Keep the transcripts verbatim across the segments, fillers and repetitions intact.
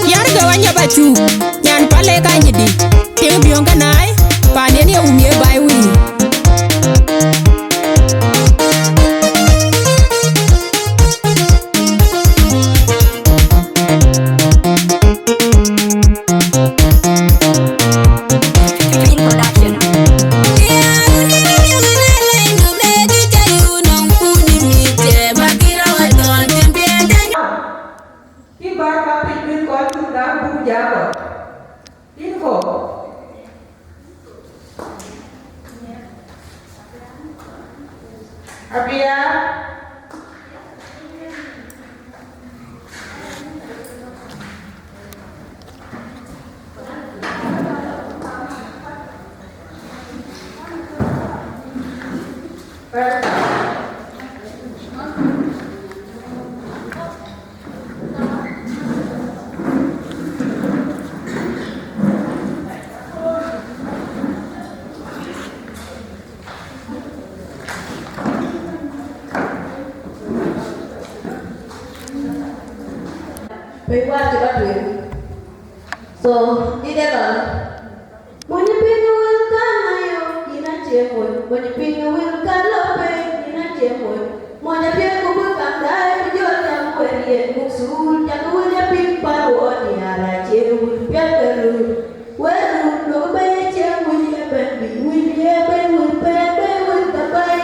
Yar ke wanya bacu, nyan pale ka nyidi, tiŋ biöŋ ke naai, paandiɛn ye wum ye bai wiir. Kï bär ka piny bï kɔc cuk dak buk jak ɣɔn. Info. Abia. Welcome. Piny wär cï ba tueŋ. So, dït ë lɔn. Mony piny wël kan ayo, yïn acie mony. Mony piny wël kan lɔ piny, yïn acie mony. Mony apiɛth ku bï kaŋ daai, bï jɔl jam wër yen muk thukul, jam wël apiŋ pan wɔ diaar acie wël piɛth ke luui. Wël run lok bɛ̈i acie wël ye bɛ̈n bï wël ye bɛ̈n wël pɛɛk bɛ̈i wël ka bɛ̈i.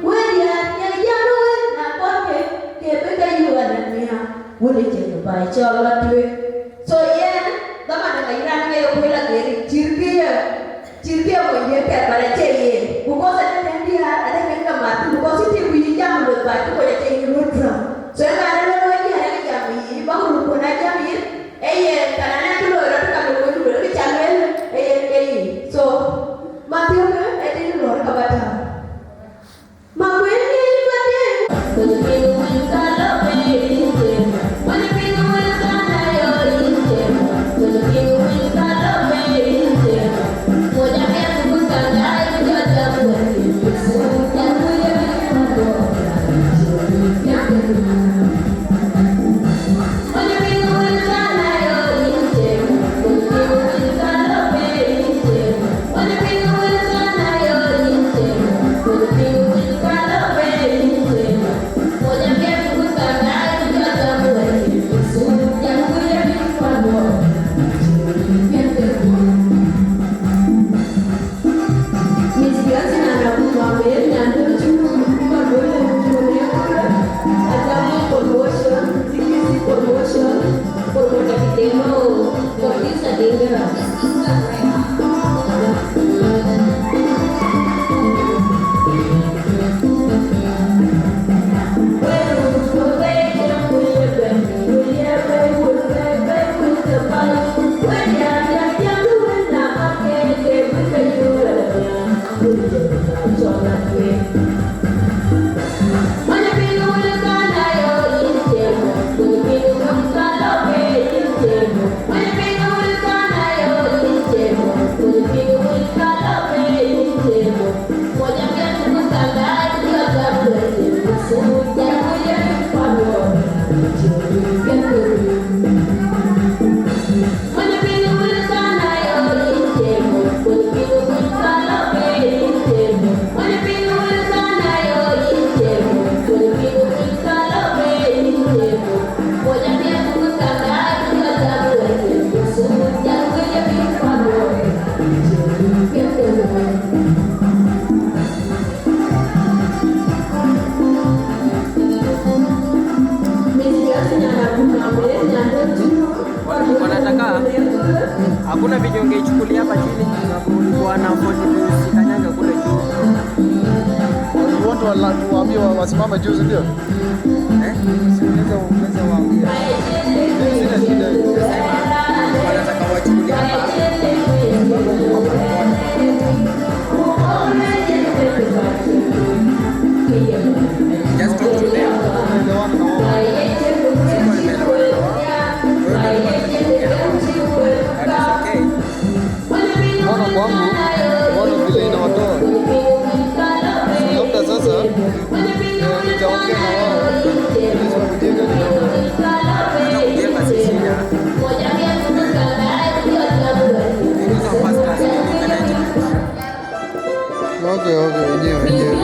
Wël diaar yen jam wël na kɔn ke, ke bï ke yï wël anhiaar. Wël ë cïn bï baai cɔl lɔ tueŋ. So yen, dhaman däŋ ayï raan ke ye kuël ageeri, cït kë ye, cït kë ye mony diɛ̈ kɛ̈t, but acie yen. Because ade tɛ̈n diäär, ade kën ke mat, because cï tik ku yï jam lueth ba cï kɔc acie yï luɔ̈t drop. So yen raan ë luɔ̈t wec diäär ë jam yï, bäk run kun a jam yïn, ee yen, kan anɛn kë loi rɔt ka luɔ̈t wec lueel, kë ca lueel, ee yen ke yï. So, Mathiu ë tënë luɔ̈r ka ba tääu. Waambie wa- wasimame juu, si ndio? Eh? Unaweza, unaweza waambia. Ndio, sina shida. Nasema, wanataka wachukulie hapa. Just talk to them. Sikuwa nimeelewana na wao. Wewe ndio ulikuwa unataka kuongea na wao. But it's okay. Mbona kwangu, mbona vile inawatoa? Labda sasa, eh, nitaongea na wao. At least wakujenga kidogo. Hata kujenga si shida. Because of pastors, ni management. Okay, okay, wenyewe, wenyewe.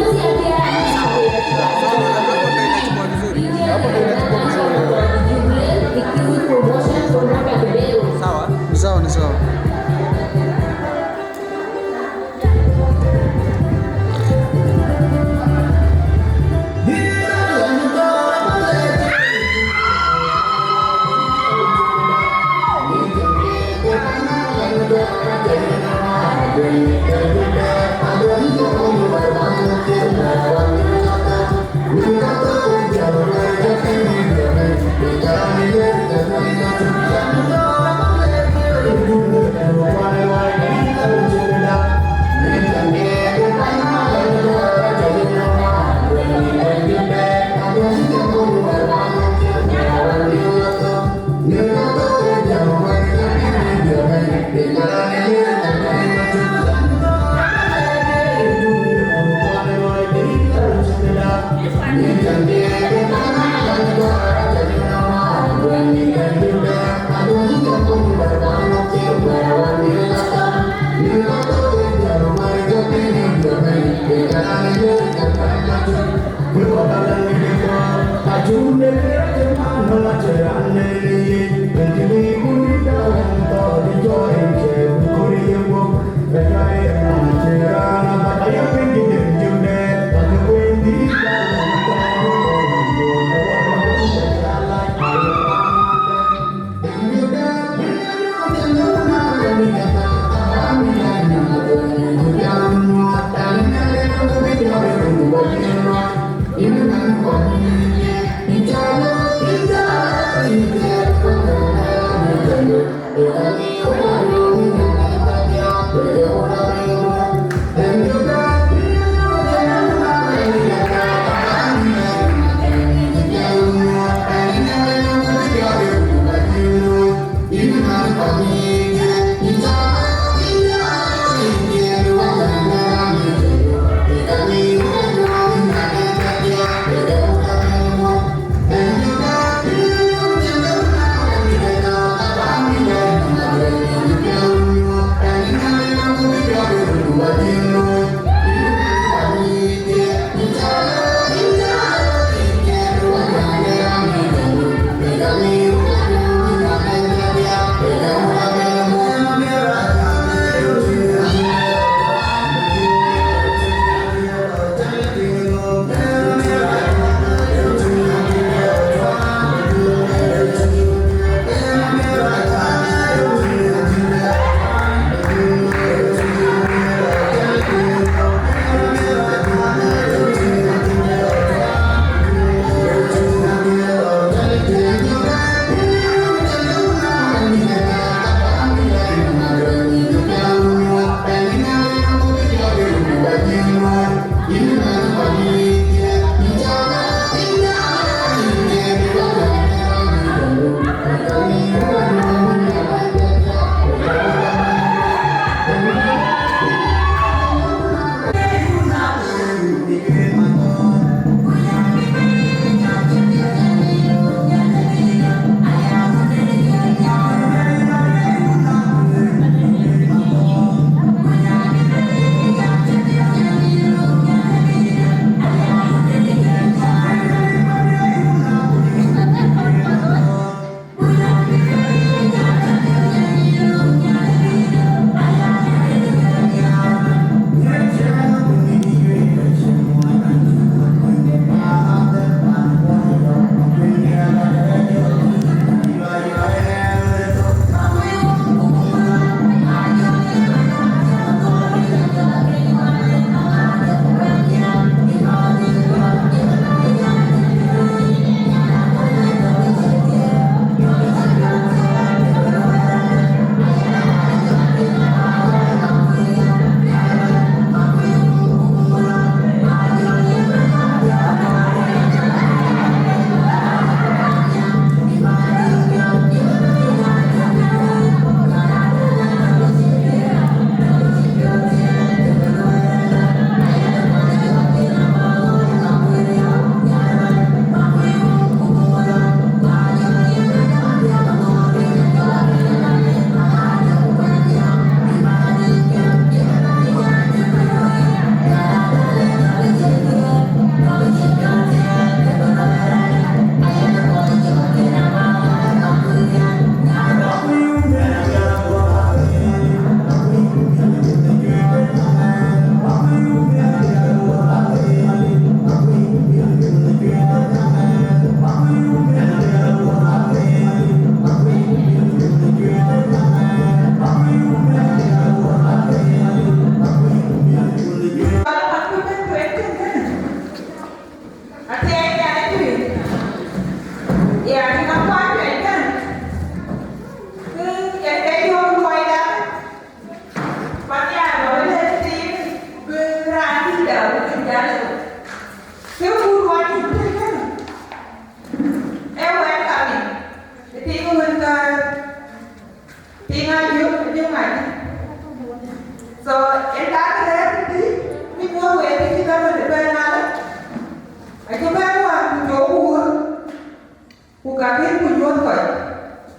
Hapo ndio inachukua vizuri. Sawa. Ni sawa, ni sawa.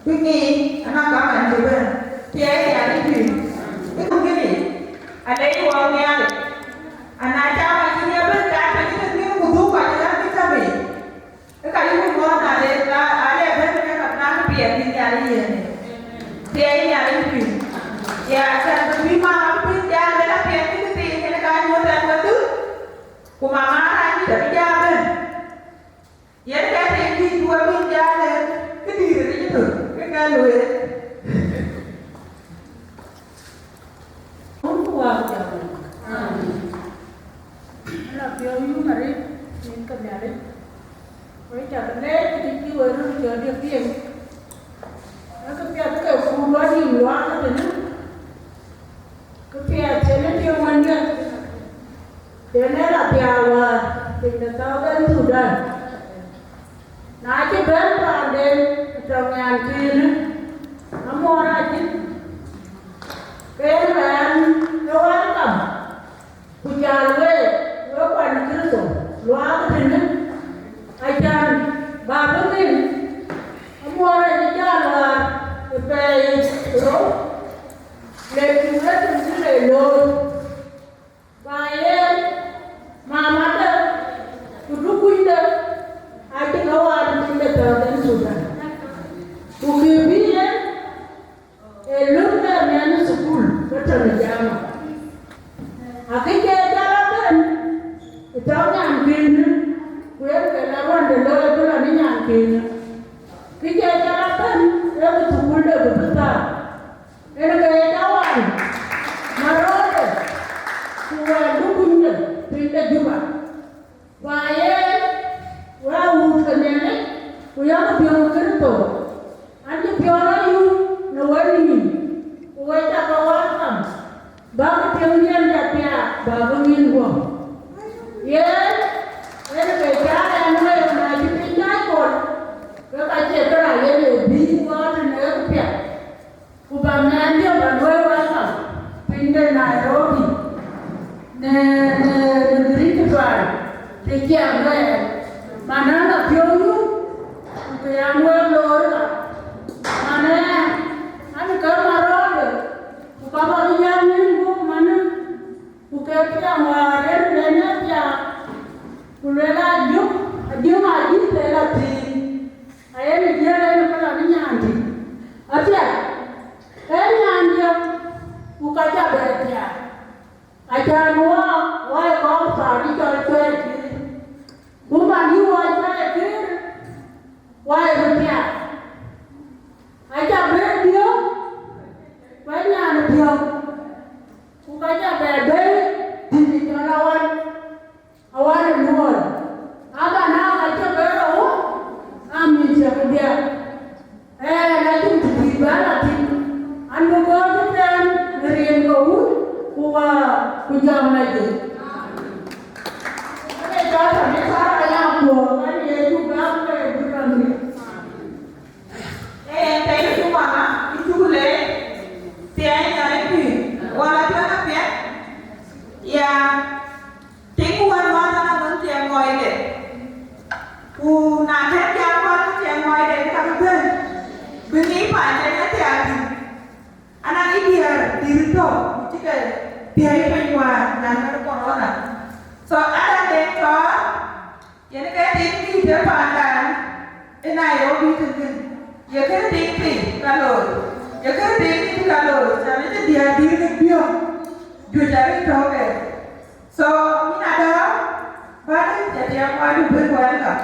Bï ŋic, anɔŋ kaman cï bɛ̈n, thiɛɛi Nhialic pïïr. Ë kë kënë, alec wɔ Nhialic. Ana cam acïn ye bɛ̈n, ka tɔ̈ cïn ë ŋic ku dhuk kɔc ë ɣän cï tɔ̈ bei. Ë ka yï wun ŋɔ̈ɔ̈th na le, na, ale bɛ̈n ke ka na kë piɛth bï Nhialic yiëën. Thiɛɛi Nhialic pïïr. Ya, cän bï bï mama bï bï jal, le la piɛth bï bï thiin, kën ka nyuɔ̈th ɛn wedhie. Ku mama raan cï tɔ̈ bï jal bɛ̈n. Yen ka tïŋ dït ku wek bï jal ë këdït ë rec ëtök, ke ka lueel. Wun ku Wä ku Jɔŋ. Amen. Ala piɔ̈u yum arëët, yen ke Nhialic. Wek ca ke leec, kë cï wek röt cɔl diɛ̈ piŋ. Ee këpiɛth ke kuur luɔt yïn luaak ëtënë. Këpiɛth cïn ë tiëm wëndiɛ̈, cïn ë la thiaak wäär piny de Southern Sudan. Na cï bɛ̈n paanden tɔ̈ nyankënë, amuɔɔr acïn, ke yen ɣɛn ë welcome, ku jal week, wek kuany Kërtho, luaak tënë, acan bä bï ŋic, amuɔɔr acï jal wäär ë pɛɛi rou, le cï wek tïŋ cï le looi. Ba yen, mamade, ku dukunyde, acï ke waan piny de Southern Sudan. Ku kë bï yen, ee lun ke mɛn thukul, ke tɔ̈ në jama. Akëc ee jal abɛ̈n, ë tɔ̈ nyankënë, ku yen ke la ruɔnde looi bï lɔ në nyankënë. Këc ee jal abɛ̈n, ee bï thukulde bï bï thaar. Yen ke ye jɔ wan, marɔɔde, ku wɛɛr dukunyde piny de Juba. Ba yen, wek wuut ke Nhialic, ku yɔ̈k piɔ̈u Kërtho, an, cï piɔ̈u rɔt yum në wɛ̈t nïïm, ku wek ca ke welcome, bäk piɔ̈u nhiɛɛr jɔ thiaak, bäk ŋïn guɔ̈p. Yen, yen ke cä ɛn wek na cï piny jai pol, ke ka cie kërac yen ë bï ɣɔɔt në këpiɛth. Ku ba mɛɛndiɛ̈ ba luɔi welcome piny de Nairobi, në, në, në Great Dubai, të ciɛɛŋ wɛɛr, man an, apiɔ̈u nu, ku ke an, wek loor ka, man ɛn, an, ke marɔɔde, ku ka ba bï jam nïn guɔ̈p manë, ku ke piɛŋ wäär en len ë piaak, ku luel a Jök, a Jök a jïth en la thïn. Ayen ë jiël en ë këlɔ në nyaandït. Apiɛth, ee nyaandiɛ̈, ku ka ca bɛ thiaak. Acan wɔ, wɔ ë kɔ̈k paan ë cɔl cuɛɛi kïïr. Ku man yï wɔ cuɛɛi kïïr, wɔ ë röt thiaak. Aca bɛ biɔ̈ɔ̈k, ku ë nyaan ë biɔ̈ɔ̈k. Ku ka ca bɛ bɛ̈i dït ë cɔl awan. Awan ë luɔɔi, aba na ka cï bɛ rou, a mïth cï bï diäk. Ɛn acïn të dït bä la thïn, an, bï gɔ̈ɔ̈r cï tɛ̈ɛ̈n në riɛnke wun, ku Wä, ku Jɔŋ Lajik. Ade cɔl tɔ bï thar aya kuɔɔk, an, Yecu gam ke bï rɔt ŋic. Ee, thank you, mama. Yïn cuk leec. Thiɛɛi Nhialic pïïr. Wala tueŋ apiɛth? Ya. Tïŋ wën mɔ̈th an, anɔŋ tiɛɛŋ ŋɔɔide. Ku na kɛ̈n jam kɔn tiɛɛŋ ŋɔɔide, ka bï bɛ̈n. Bï ŋic paanden ë thiaak thïn. Anaŋ ë diäär dït tɔ̈, ku cï ke thiëi piny wäär, nyan kën corona. So, adaŋ den tɔ̈, yen ke tïŋ dït ë pandan ë Nairobi tënkin. Ye kën tïŋ piny ka looi. Ye kën tïŋ dït ka looi. Cän ë cï diäär dït ke biɔ̈ɔ̈k. Juëc arëët tɔ̈ ke. So, yïn ada, bädï, ca tiɛɛŋ wadu bï welcome.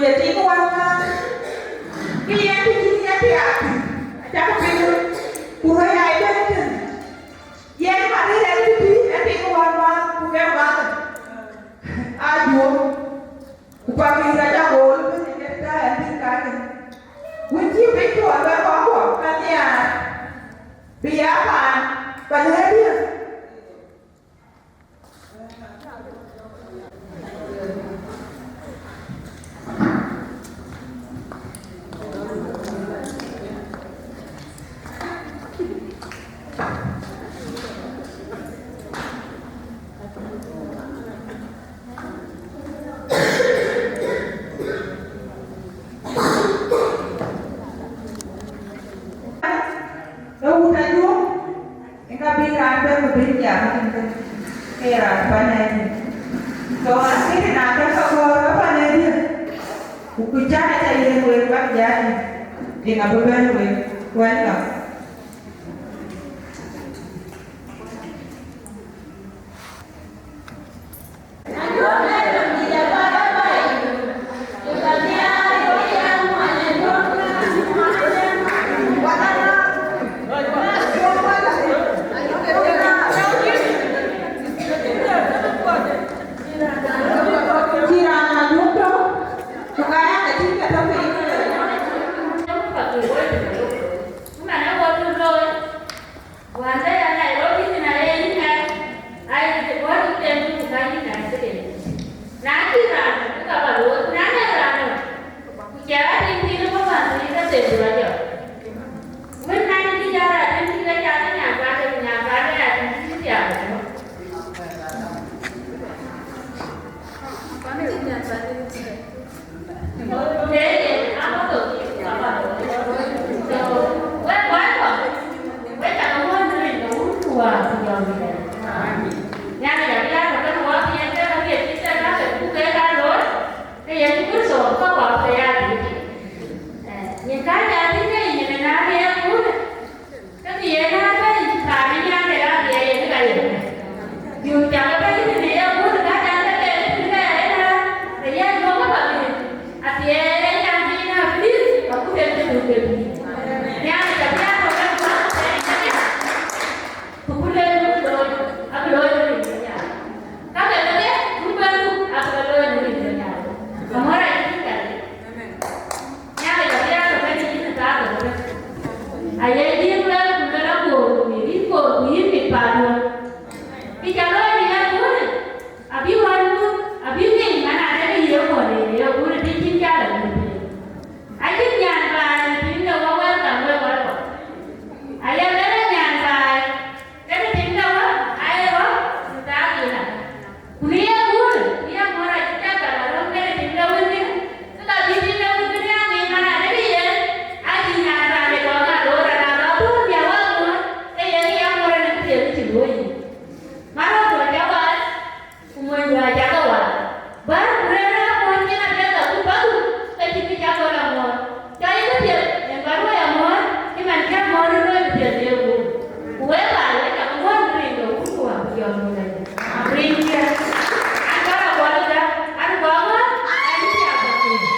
Ye tik wän ŋa? Kë yen të cïn yen të ya tïŋ, acakï piŋ, ku röt ya ëbɛ̈n tënë. Yen Maria ë të tïŋ, ë tik wän ŋa, ku ke wän. Ajuɔ̈k. Ku Pathïr aca gol bɛ̈n ë ket tɛ̈ɛ̈n bï kakë. Wën cï piny tuɔɔl bɛ kɔ̈k kuɔ, ka nhiaar bï ya paan, pa lɛ̈ɛ̈t diɛ̈. Ë wut Ajuɔ̈k, ë ka bï raan bɛ̈n ku bï jam thïn thïn, ke ye raan pan Nɛ̈ɛ̈r. So, akëc na kën ka gɔ̈ɔ̈r ke pan Nɛ̈ɛ̈r, ku ku can aca yiën wek bäk jat, ë ŋa bï bɛ̈n wek? Welcome. Wään de ya Nairobi thïn aye yïn ŋɛk, ai të bɔ̈ yïn den ku ka yïn ŋɛk këden. Na cï raan tök, ke ka ba luɔ̈ɔ̈th, na nɛn raan tök, ku cɛ a tiŋ thïn ë bɔ̈ wään thïn, ke them du ajɔt. Wën na cï jäl a tiŋ thïn, ke jäl ë nyan paande, ku nyan paande a tiŋ thïn thiaak ë tök. Ke ke yen aa bɛ̈ny, paan ë nyan de raan de yen ka yen. Yöök cak ë bɛ̈ny tëde ye guöl ka nyan ke ke tëde ke yen aa, ke yen duɔ̈k ë path, athiɛɛi ë nyan ke yen aa bï, agut en cï duökde bï. Nhialic abï a tɔ̈ ke duɔ̈k ë bɛ̈ny kedhie. Ku ku lëu bï looi, abï looi në rin ke Nhialic. Ka ke kedhie, ku bɛ̈n ku abï ke looi në rin ke Nhialic. Amuɔ̈r acï tïŋ kedhie. Nhialic abï a tɔ̈ kek yïn ë thaar ëbɛ̈n. Aye yïn lueel ku lueel akoor ku mit yïn koor ku yïn mit paanduön. Kë ca looi në ye guönë, abï wändu, abï ŋic man adɛ̈ ye guönë, ye guönë të cïn jäl abï piny. Acïn nyan baai në tim de wä wɛ̈ɛ̈r kam wek wä tɔ̈. Aye lueel ë nyan baai, ke të tim de wä, aye rɔ̈k, ku thaar yïn a. Ku në ye guönë, ku ye ŋuɔ̈t acï cä gam aröm kek tim de wën thïn, ke ka bï tim de wën thïn ya ŋic man adï yen, acï nyan raan de kɔn ŋa loor raan rɔt thöör bï a wä ŋuɔ̈t, ke ye kë ya ŋuɔ̈t en ë kë thiek cï luöi yic. Man rɔt tuɔ̈c cä waal, ku mony luɔi cä ke waal. Bär ku rëër raan ŋuɔ̈t cïn apiɛth akut pathku, ke cïn kë cä gɔl aŋuɔ̈t. Cɔl yï këpiɛth, yen ka luɔi amuɔ̈ɔ̈r, cï man cï amuɔ̈ɔ̈r ë luɔi këpiɛth ë guöp. Ku wek baai, wek cak muɔ̈ɔ̈r në rin ke Wun ku Wät ku Jɔŋdït Lajik. Rin kiɛ̈. An, cɔl Akuɔl Gäk, an, Gɔ̈k Ɣɔ̈n, an, cï Akuɔl Gäk.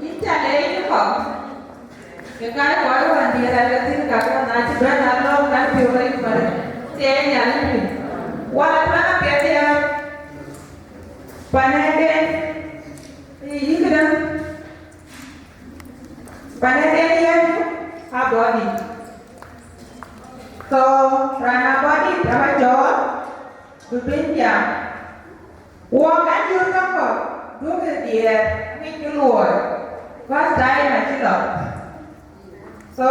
Yïn ca leec ë kɔ̈k, ke ka ye kɔc wään diëër alɔ thïn, ka ke na cï bɛ̈n alɔ̈ɔ̈m, kan piɔ̈u rɛc Mari, thieei Nhialic piny. Wala tuɛn apiɛth ya, panɛden, yïn këdäŋ, panɛden yen abɔ̈ dït. So, raan abɔ̈ dït aba cɔɔl, bï piny jam. Wok ka cï röt kɔ̈k, duökï diɛɛr, aŋickï luɔi, first time acï lɔ. So,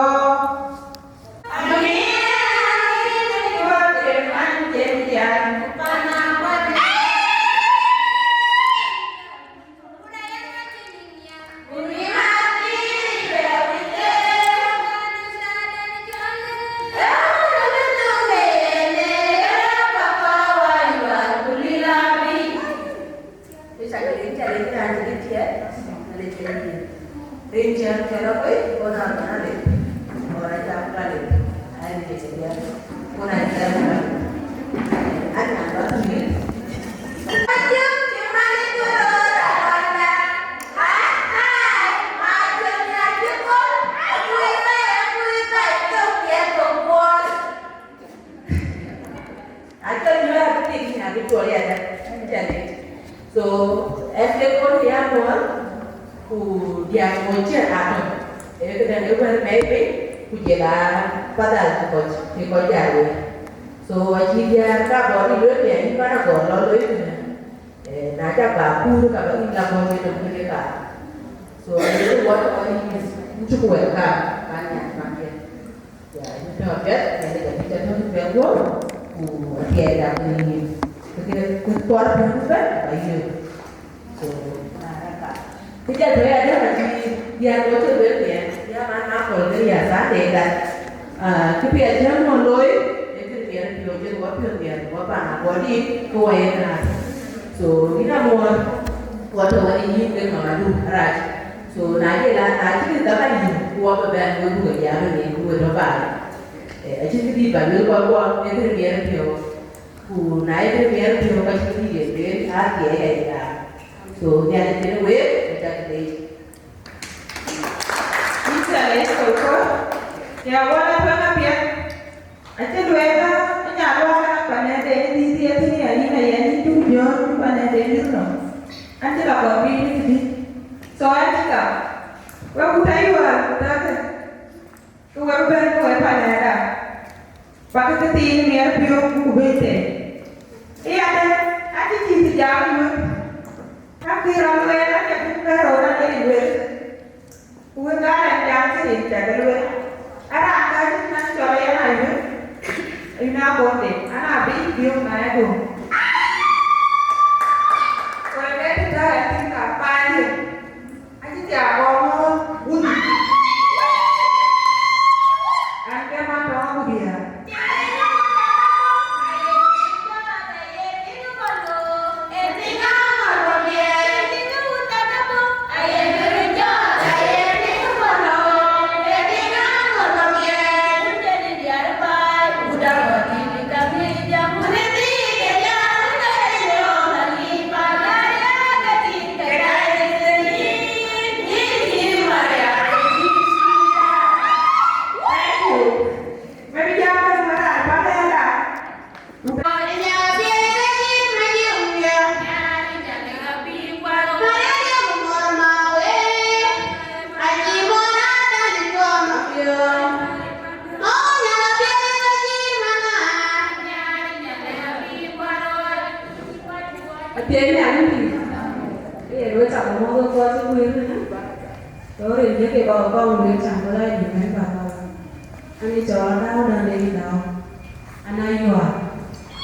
Ade kï nyan de tuɔl ya dɛ̈, jane. So, ɣɛn ke kɔn ya muɔl, ku diäär kɔc cï atɔ̈. Ee këdäŋ ë wɛ̈t mɛi piny, ku jël a padhal cï kɔc, cï kɔc jal wek. So, acï diäär ka bɔ̈ ë lueel ya yïn pan agɔl lɔ loi kënë. Eh, na cak ba kuur ka ba yïn la kɔc ë dɔm kënë ka. So, aye wɔ tɔ̈ kɔc yïn, yïn cuk wɛ̈t ka, ka nyan pan piɛth. Ya, yïn tɔ̈ piɛth, yɛn ë jam yïn ca tɔ̈ piɛth guɔ̈p, ku athiɛɛi dap në yïn. Kë, kë, kë tuɔɔr piɔ̈u bɛ̈n, ba yök. So, na rɛ̈k ka. Kë jal bɛ̈ɛ̈i adɛ̈ ka cï diäär kɔc cï lueel miɛt, ya man akɔl kë ya Sunday dak. Ah, kë piɛth cï ŋɔn looi, ee kë miɛt piɔ̈u cï wɔ piɔ̈u miɛt, wɔ pan abɔ̈ dït, ku wɔ ye kaar. So, yïn amuɔɔr, wɔ tɔ̈ wɔ në yïn ke ŋɔn adu rac. So, na ye la, na cï kë dhal ayï, ku wɔ bï bɛ̈n, wek buk jam në ku wek tɔ̈ baai. Eh, acïn kë dït ba lueel kɔc kuɔ, ee kë miɛt piɔ̈u. Ku na ye kë miɛt piɔ̈u, ka cïn kë dït ye lueel, aa thiɛɛi ka ye kaar. So, Nhialic kënë wek, wek cak leec. Yïn ca leec kɔc kuɔ, ya wɔ la tueŋ apiɛth. Acï lueel ë nya luɔɔi ë panɛde ë dhïth ye thïn ya yïn aya yïn cuk jɔ̈ɔ̈r cï panɛde dhïth nɔm. An cï la kɔn bï yïn këdï. So an cï gam. Wek ku tɔ yuɔɔr ku tɔ kë. Ke wek bɛ̈n ke wek panɛda. Bäk ke thiin miɛt piɔ̈u ku bɛ̈n thɛɛr. Ë yadɛ̈, acï cïï jam ë wek. Ka kë rɔt lueel, aca bï bɛ̈n rɔt ade lueel. Ku wek aa rɛn jam cï rin cak lueel. Araan ka cï man cɔl yen ayuël, ayuël na bɔ̈ de, an, abï biöök na ë döŋ. Ku ë bɛ̈n të tɔ̈ ë thïn ka paandiɛ̈, acï thiaak kɔɔr ŋoot wun. An, ke man tɔ̈ ŋö ku diäär. Thank you. Maybe you have to Atiɛɛny ë anï pïïr, ke yen wek cak mɔ̈k ë kuɔth ë kuëër ënë, ke ɣo rin jëkï ba kɔŋ wek cam bï la yï mɛ̈n ba kɔ̈u. Anï cɔɔr adau däŋ de yï dau, an, ayuaar,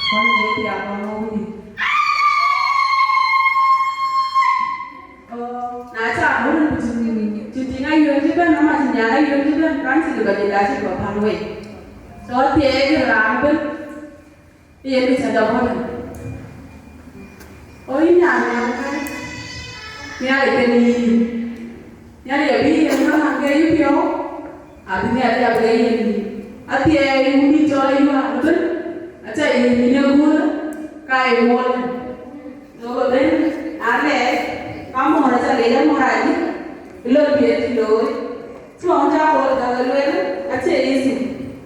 kɔn de thiaak kɔn ɣok dït. Ɣo, na cak wun ku cï, cï tïŋ ayuɔ̈ɔ̈r cï bɛ̈n, ama cï nyan ayuɔ̈ɔ̈r cï bɛ̈n, kan cï lëu ba jël acï kɔ̈k päl wei. So, thiɛɛi raan ëbën, yen kë cä jɔ bɔ̈ tën. Ɣo, yïn nyan nyan kai, Nhialic kenë yïn. Nhialic abï yen ŋäŋ ke yïpiɔ̈u, abï Nhialic abï ke yen yïn. Athiɛɛi wun cɔl ayuaar ëbën, aca yïn yïn ë guöör, ka ye muɔl. Go bɛ ben alɛɛc, ka muɔɔr aca leec amuɔɔr adï, ë lon bï yen cï looi. Cï ɣɔn cä kɔɔr gäk ë lueel, acie easy,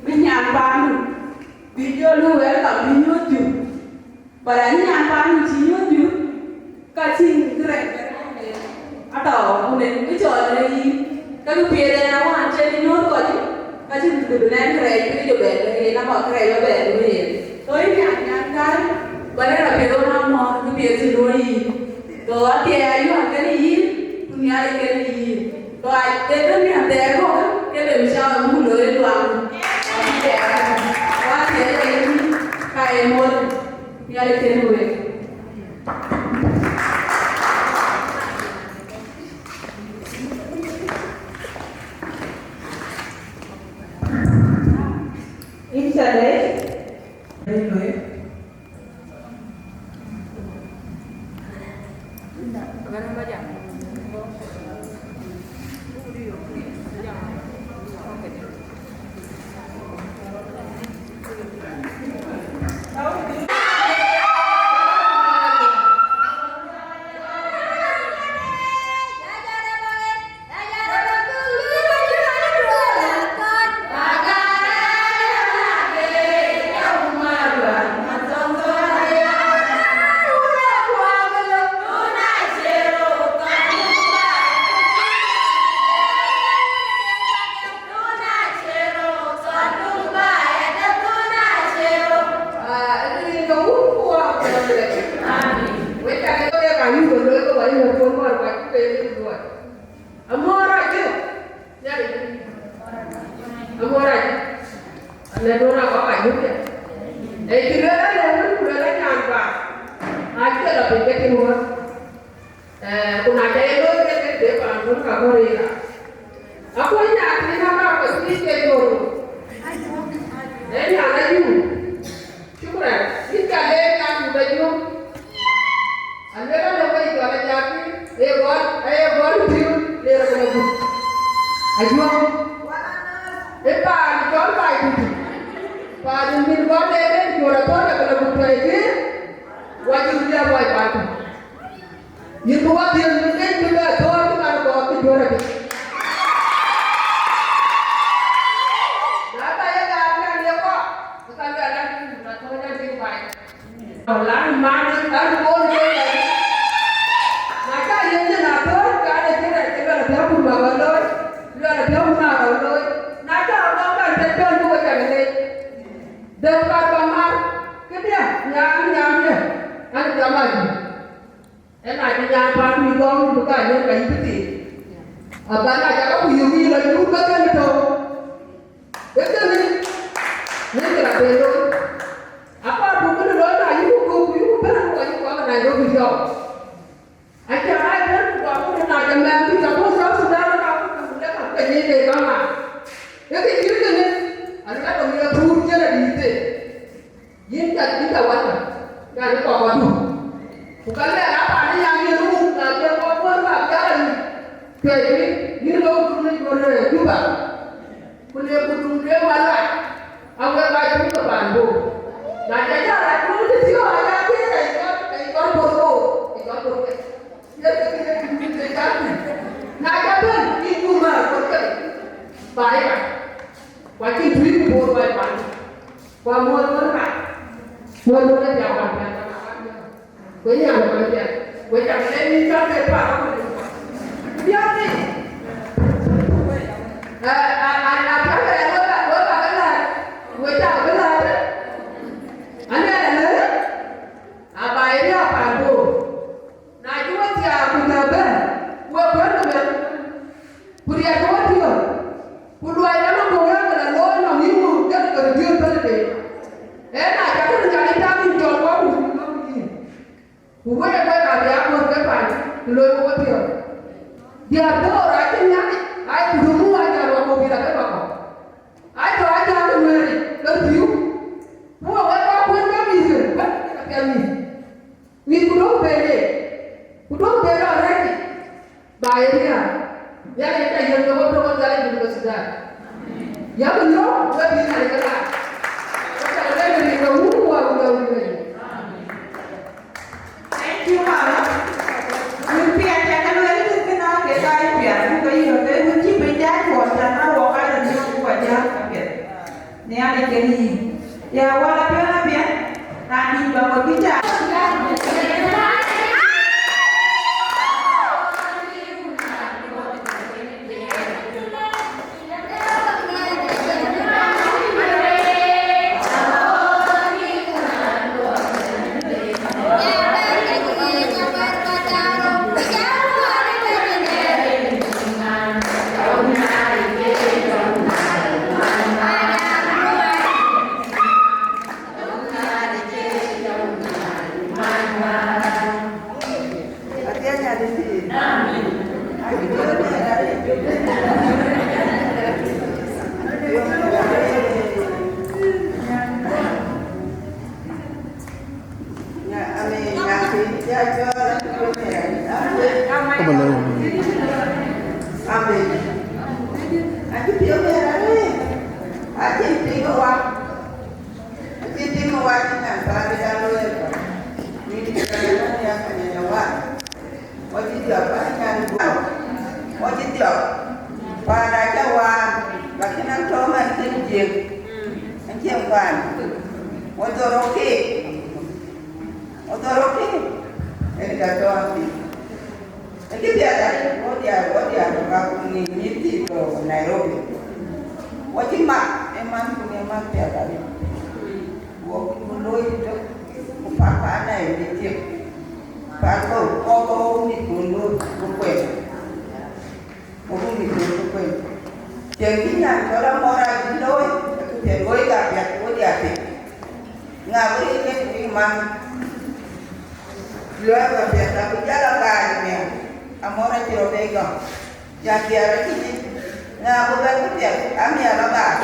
bï nyan paandu, bï jɔ lueel ka bï nyuöth jur. But anï nyan paandu cï nyuöth jur, ka cïn kërɛɛc bɛ rɔt ënɔɔnë. Atɔ̈ ku nen kë cɔl në yïn, ke kë piɛth en awään cïn nyuöth kɔc, ka cïn kë bï nɛn kërɛɛc bï jɔ bɛ̈ɛ̈r yen, ama kërɛɛc bä bɛ̈ɛ̈r në yen. So yïn nyan nyan kai, bä rɛ̈ɛ̈r apiɛth ɣön amɔ̈ɔ̈r kë piɛth cï luɔ̈i yïn. So athiɛɛi ayuaar kenë yïn, ku Nhialic kenë yïn. So a de bɛ̈n nhiam thɛɛr kɔ̈k, ke bɛ mïth cä ɣɔn muk looi luaŋ. Abï thɛɛr, ku athiɛɛi ke yïn, ka ye muɔl. Nhialic kenë wek. Yïn ca dɛ̈. Wek ka ke ke ka yï ke looi ke wa yï wek kuɔn mɔ̈r wa cï ke yï luɔi. Amɔ̈r acï. Nyari. Amɔ̈r acï. Alɛ duɔ̈n akɔk ayup ya. Ee cï lueel alɛ wën ku lueel anyan ba. Acï ke lɔ piny ke tim wä. Eh, ku na ca ye looi ke ke de paan wën ka bɔ̈ rëër. Akuɔny nyaathiin aka kɔc thiëc ke yöör. Ee nyan ayum. Shukran. Yïn ca leec nyan ku da yum. Aluel alë wei cɔl Ajakin, ee gɔl, ee gɔl piu, le rɔ kɔn gut. Ajuɔk. Ee paan cɔl bai gut. Paan min gɔl le den juɔr athɔ̈r ya kɔn gut tɔ̈ ke. Wa jur ya wa paan. Yïn ku wa dhiël min den ku le athɔ̈r ku man gɔl ku juɔr athɔ̈r. Na ba ye gaat kan ye kɔ, ka le ala ni na thɔ̈r ya den bai. Lan man an bol ke. Na ca yen na thor ka de kira ke la ta bu ma ba loy. La ta bu ma ba loy. Na ca ba ka te ton bu ka ne. De ka ba ma. Ke dia nyam nyam ye. An ka ma ji. Ena ji nyam pa mi gong bu ka ne ka yi ti. Aba na ja ka ku yu wi la yu ka ke to. Ëtënë, yen kë la ben looi. Akɔɔr buk kënë looi, na yïku kuk, ku yïku bɛ̈n, ku ayï kɔɔr Nairobi yɔu. Acie ɣaac bɛ̈n, ku kɔɔr ku na jɔ mɛɛn bï jɔ bɔ̈ South Sudan, ka ku kuk lek ka ke nyin ke kaŋa. Ee kë cït kënë, aluɛɛl ɣɔn ye puur cïn adït thïn. Yïn ca, yïn ca wac ka, raan ë kɔk adu. Ku ka lɛɛr a paan ë yam yen muk, na cï kɔk wär ka biäk ayï. Cuɛ̈ɛ̈ckï, yïn lɔ ku dun ë Juba. Ku le ku dun ke wala, a wek aa cuk ke paan Bor. Na ca jɔ rac ku të thiɔ̈k aya ke rɛc cɔl, ke cɔl Bor Bor, ke cɔl Bor ke. Ye ke ke ke ke cak. Na ca bɛ̈n, yïn ku määr Bor ke. Ba ye ka. Ku acïn tui ku Bor ba ye paan. Ku amuɔ̈r wën rak, muɔ̈r wën ë jam wan piɛth, wan piɛth. Ku ë nyan ë wan piɛth, ku ë jam ë lɛ̈k yïn cɔl ke path aköl. Piɛth thïn. Ë, a, a, a piɛth ë lɛ̈k wek, wek abï lɛ̈k, wek cak abï lɛ̈k. An, ë lɛ̈k, aba ye riääk paan Bor. Na cï we thiaak ku tɛ̈ bɛ̈n, we kuɛ̈n ke bɛ̈n, ku riɛtkï wepiɔ̈ɔ̈th, ku luɔi nɔm aköŋ ë ke la looi nɔm yïn ŋö, jɔt ke reduce bɛ̈n ëde. Ë na ca kënë Nhialic tääu yïn cɔl kɔ̈k ku cïn nɔm yïn. Ku wek ë wek abï a kuɔ̈th ke pany, të loi we wepiɔ̈ɔ̈th. Diäär Bor acïn Nhialic, aa ye ku döŋ nu acan wakɔ̈u bï la ke wakɔ̈u. Aa tɔ̈ acan ke Nuɛɛric, ke pïu. Ku we wek kɔc kuën ke mïthken, wek ke piɛth mïth. Mïth ku duɔ̈k ben ye, ku duɔ̈k ben lɔ rɛ̈ɛ̈c, ba ye riääk. Nhialic ë ca yiëk ke wek tök ë Nhialic Junub Thudan. Yak nyɔk wek bï Nhialic ke laar. Wek ca lɛ̈k rin ke wun ku wä ku jɔ wun. Thank you, mama. Wun piɛth ca ka lueel kë kënë ke ka ye piɛth, ku ke yï ke wun cï piny jai tuɔɔc, ca na wɔ ka ye nyɔk ku wä jai ka piɛth. Nhialic kën yïn. Ya wala piɛth apiɛth, raan dït ba ŋot bï cak. Amen. Acï piɔ̈u bɛ̈n arëët, acïn piŋ ë wak, acïn piŋ ë wak cï nyan paande dan looi ë kɔc. Mïth cï raan ëbɛ̈n ya ka nyan ë wak. Wɔ cï dhiɔp, wɔ cï nyan guɔ̈p, wɔ cï dhiɔp. Paan acä waan, lakin an tɔ̈ man cïn jiëk, an cïn paan. Wɔ dhorou keek, wɔ dhorou keek, en ka tɔ̈ an thïn. Ë kë piɛth arëët, wɔ diäär, wɔ diäär tɔ̈ ka ku ni mïth thii tɔ̈ Nairobi. Wɔ cï mat, ë man ku ni man piɛth arëët. Wɔ ku looi tök, ku Papa na ye tiek. Papa ko ko ko ni kun lu ku kwen. Ku ni kun ku kwen. Tiek ni nyan ko la mora di loy. Ku tiek loy ka ya ku dia tiek. Nga bri ke ni man. Luɛɛl ka piɛth abï jal a gaany miɛt, amɔ̈r acï rɔt bɛ gam. Jal diɛɛr acï yic, ŋa bï bɛ̈n bï piɛth amiɛt a gaany,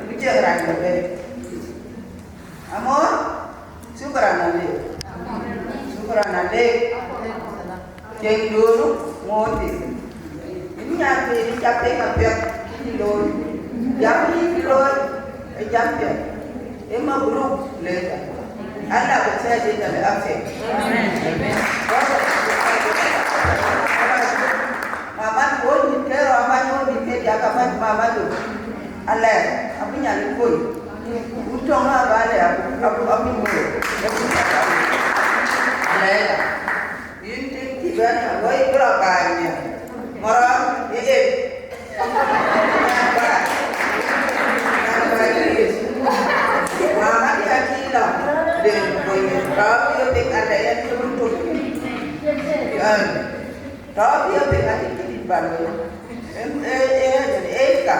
bï ciɛŋ rac bï bɛ̈n. Amɔ̈r, shukran alek, shukran alek. Cieŋ duɔ̈ɔ̈r ŋoot thïn. Yïn nyan thïn, yïn ca piŋ apiɛth, yïn looi. Jam yïn looi, ë jam piɛth. Ë mabruk leka. Allah bï thɛɛr yïn tɛ̈ bï apiɛth. Mama, wok yïn ke rɔ, mama, wok yïn ke diäk, mama, mama, du. Alɛɛr, abï nyan yïn kony. Wun töŋ abä lɛɛr, abï, abï, abï ŋoot. Alɛɛr. Yïn tïŋ cï bɛ̈n ë woi bï rɔ baai miɛt. Mɔrɔ, ye yen. Nyan baai. Nyan baai cï Yecu. Mama dia cï lɔ. Den kony. Rɔ bï ye piŋ ande yen cï run tuk. Yen. Rɔ bï ye piŋ ande cï dït ba looi. Em, e, e, e, e, ka.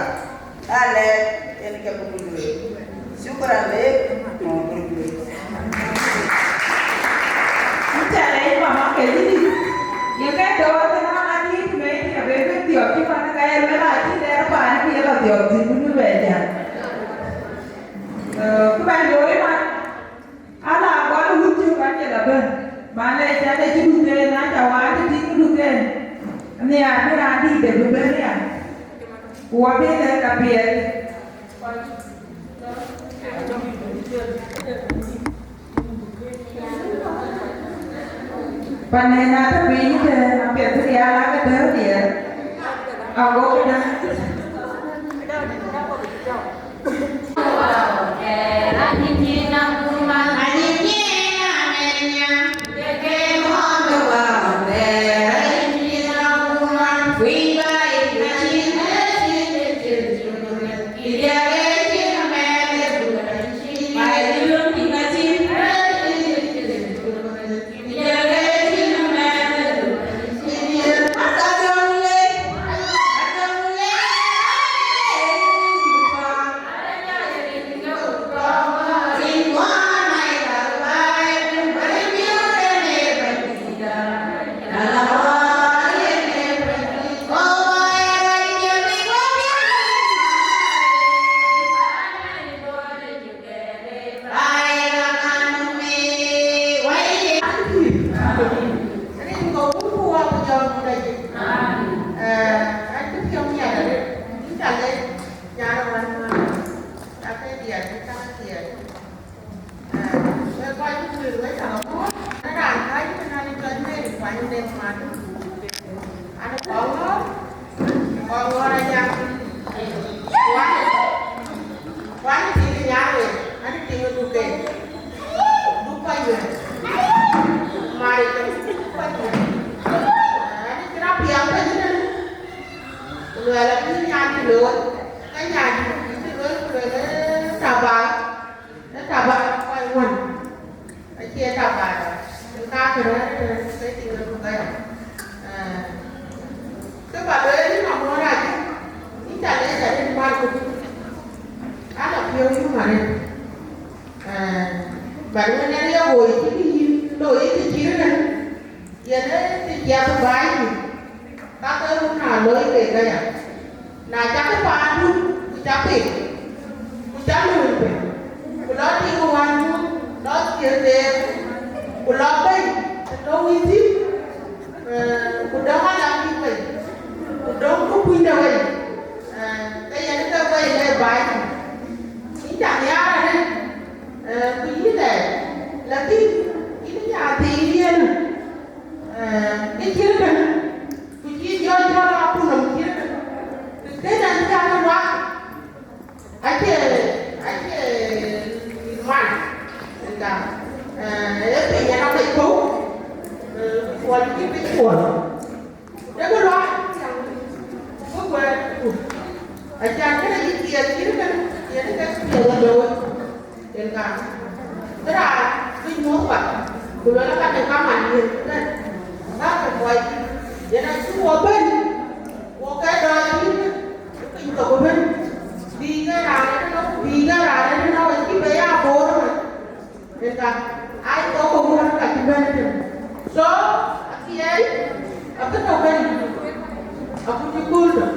Alɛɛr, yen ke bï ku lueel. Shukran lek, ku bï ku lueel. Yïn ca lɛc mama ke yïn. Ye ke dɔɔr ke na adït me cï abë bï dhiɔp cï man ka ye luel acï dɛɛr paan cï ye lɔ dhiɔp thïn bï bɛ jam. Eh, kë bɛ̈n looi man. Ala gɔl wut cök acï la bɛ̈n, ba lɛc ca de cï duken, na ca waan cï tïŋ duken. Nhiaar bï raan dïït de bï bɛ̈n ya. Ku wɔ bï lɛ̈k apiɛth. Panen atɔ̈ piny tɛ̈n apiɛth bï rial ake tɛ̈r diɛɛr. Ago këdäŋ. Kɔn ŋɔ̈ɔ̈r aya. Kuan, kuan tiŋ nyaar wei, ani tiŋ duke. Duk kɔc wei. Mari jam duk kɔc wei. Ani cï rɔt piɛŋ kɔc wei. Ku luɛɛl abï nyan dï looi. Ka nyan dï, dï looi ku luɛɛl, ee, tabai. Ee tabai kɔc wän. Acie tabai. Ë ka kërë, ee, ke tiŋ duke ya. Ee. Kë ba lueel yïn amuɔɔr acï, yïn ca lɛc arëët kuar ku an, apiɔ̈u yum arëët. Ee, but wën en ye woi cï kë yïn looi yï kë cït ëkënë, yen ë të ciɛth baai yïn, ka ke run aa looi keek aya. Na cakï paandu, ku cak pik, ku cak luui piny, ku lɔ tiŋ wändu, lɔ thiëëk keek, ku lɔ bɛ̈ny të tɔ̈u yïn thïn, ee, ku dɔ̈ŋ alaŋ yïn wei, ku dɔ̈ŋ kë kunyde wei, ee, ke yen ke wei le baai. Yïn ca nhiaar arëët, ee, ku yïn lɛɛr, lakin yïn nya thiin yen, ee, kë cït kënë, ku cï jɔ jɔl a kun nɔm cït kënë, kë kënë an, cä ke luak. Acie, acie man, ënda, ee, ee piny en apiɛth kɔ̈u, ee, kuɔl cï piny kuɔl. Dek luaak, ku kuɛɛr ku. Acan kënë yï kiɛɛr cït kënë, yen ke kiɛɛr ë looi, ënda. Bï raan bï Ku luel ka de kaman yen bɛ̈n, ka ke kɔc yen acï wɔ bɛ̈n, wɔ ke dɔc yïn piny thok ëbɛ̈n, bï ke raan ëtënɔ, bï ke raan ëtënɔ acï be ya boor ëmën. Ëka, ai thok ëmën ka cï bɛ̈n ëtënë. So, athiɛɛi, abï tɔ̈ bɛ̈n, abï cï kööl tɔ̈.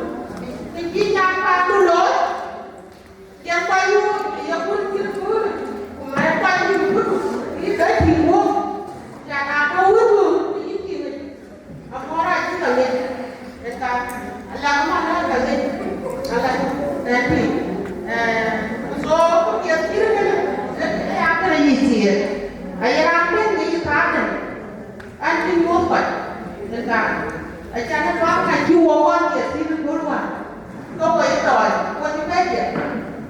Kë cï nyan paandu looi, Cïn kɔc yök ë yekööl cït kööl, ku mɛt kɔc yïn kööl, bï ke tïŋ wok, cä na tɔ̈ wëu, bï yïn tïŋ. Amuɔɔr acï ka ŋic, ëka, ala man ë ka ŋic, ala, ë tïŋ. Eh, so, ku piɛth cït kënë, ë, ë ya kënë yic thiëëk. Aye raan bɛ̈n ŋic ë thaar tën. An cïn muɔ̈th kɔc, ëka, acan ë bäk ka cï wok kɔn ye thïn ë göl wään, ke wo ye tɔɔc, wo cï bɛ̈ɛ̈i ye.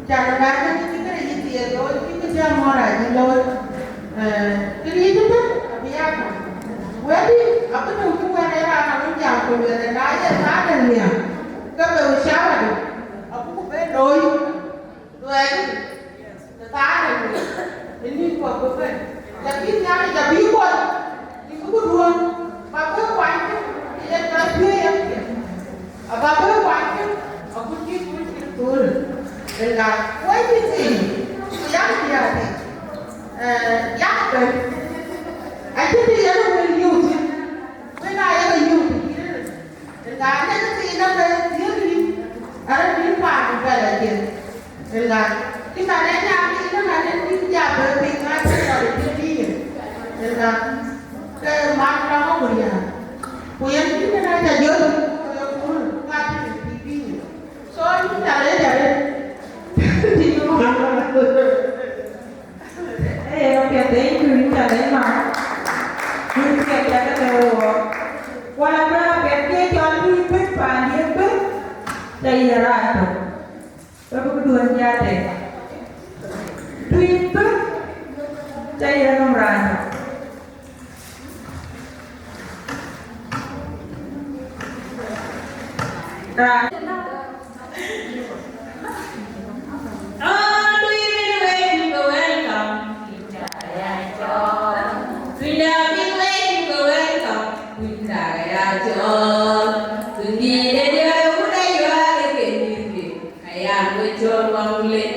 Can ë bäk ke cï këde yï thiëëk looi, cï kë cä mɔ̈ɔ̈r aa yï looi. Eh, kë riëëc ëbɛ̈n abï ya tɔ̈. Wëëtdï, abï tɔ̈u cï wɛ̈t ë raan awën jam ku lueel, na ye thaar dɛ̈ nhiam, ke be we cä wadï, abuk ben looi. Luɛɛl, të thaar ëmën, ë nïn kɔ̈k bï bɛ̈n. Lakin Nhialic abï kɔc, në buku duön, ba bï kuany cök, ë yen ka thiëëc ëpiɛth. Aba bï kuany cök, agut cï kuc cï thuöl. Ënka, wɛ̈ɛ̈c cï thïn, ku yak diäär thïn. Eh, yak bɛ̈n. Acïn të yen wël yöök thïn. Wën aa yen yöök thïn. Ënka, ënde kë thiin ëbɛ̈n thiëëk yïn, arëët yïn paan bɛ̈n la jiël. Ënka, cï man ë nyan yïn ëmɛn ë bï ja bɛ̈n piny ŋa cï rɔt ë pïïr yïn. Ënka, ke man rɔm agulian. Ku yen cï kënë aca jɔt, ku ye kuur, ŋa cï rɔt ë pïïr yïn. So, yïn ca lec arëët. Cï yïn man rɔm agulian. Ee, yen apiɛth, thank you, yïn ca lɛc man. Yïn piɛth ca ke lɛ̈k wɔ. Wala bï raan piɛth ke cɔl Tuic bï paandiɛ̈ bï, ca yïn rac tök. Ke bï duön jatde. Tuic bï, ca yïn nɔm rac tök. Rac. All women wake you go welcome. Winda big wake you go welcome. Winda ya chol. Winda ya chol. Winda ya chol. Ayan wecol waŋ lec,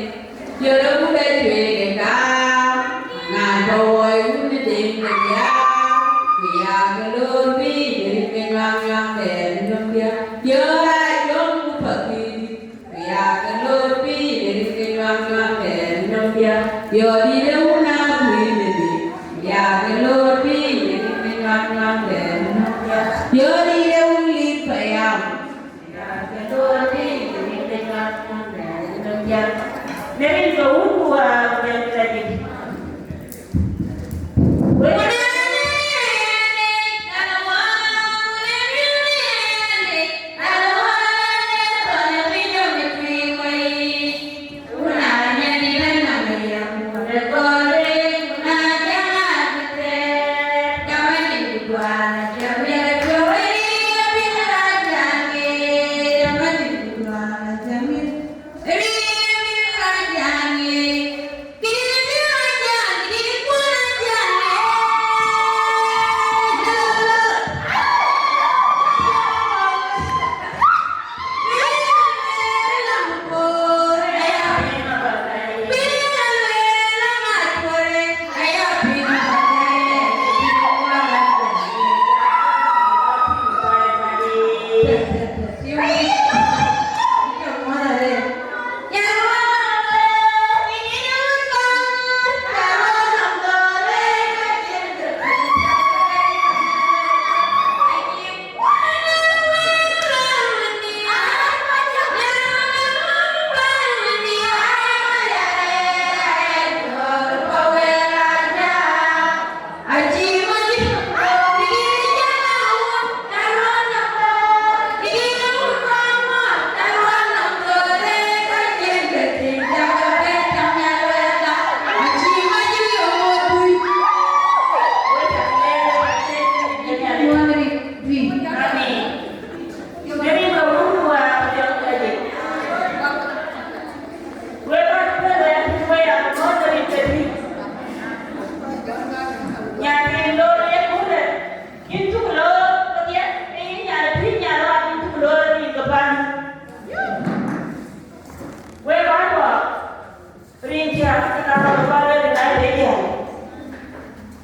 yöl abuk acuëëk ë kaam, na tɔ woi wun ë deŋ de diaal, ku yak lor bï rin ke nyuak nyuak tɛɛr nöm diaal. Yöl aa yöm ku path bï dït, ku yak lor bï rin ke nyuak nyuak tɛɛr nöm diaal. Yöl dït ë wun aa kuïn ë dït, ku yak lor bï rin ke nyuak nyuak tɛɛr nöm diaal. Yöl dït ë wun lit payam.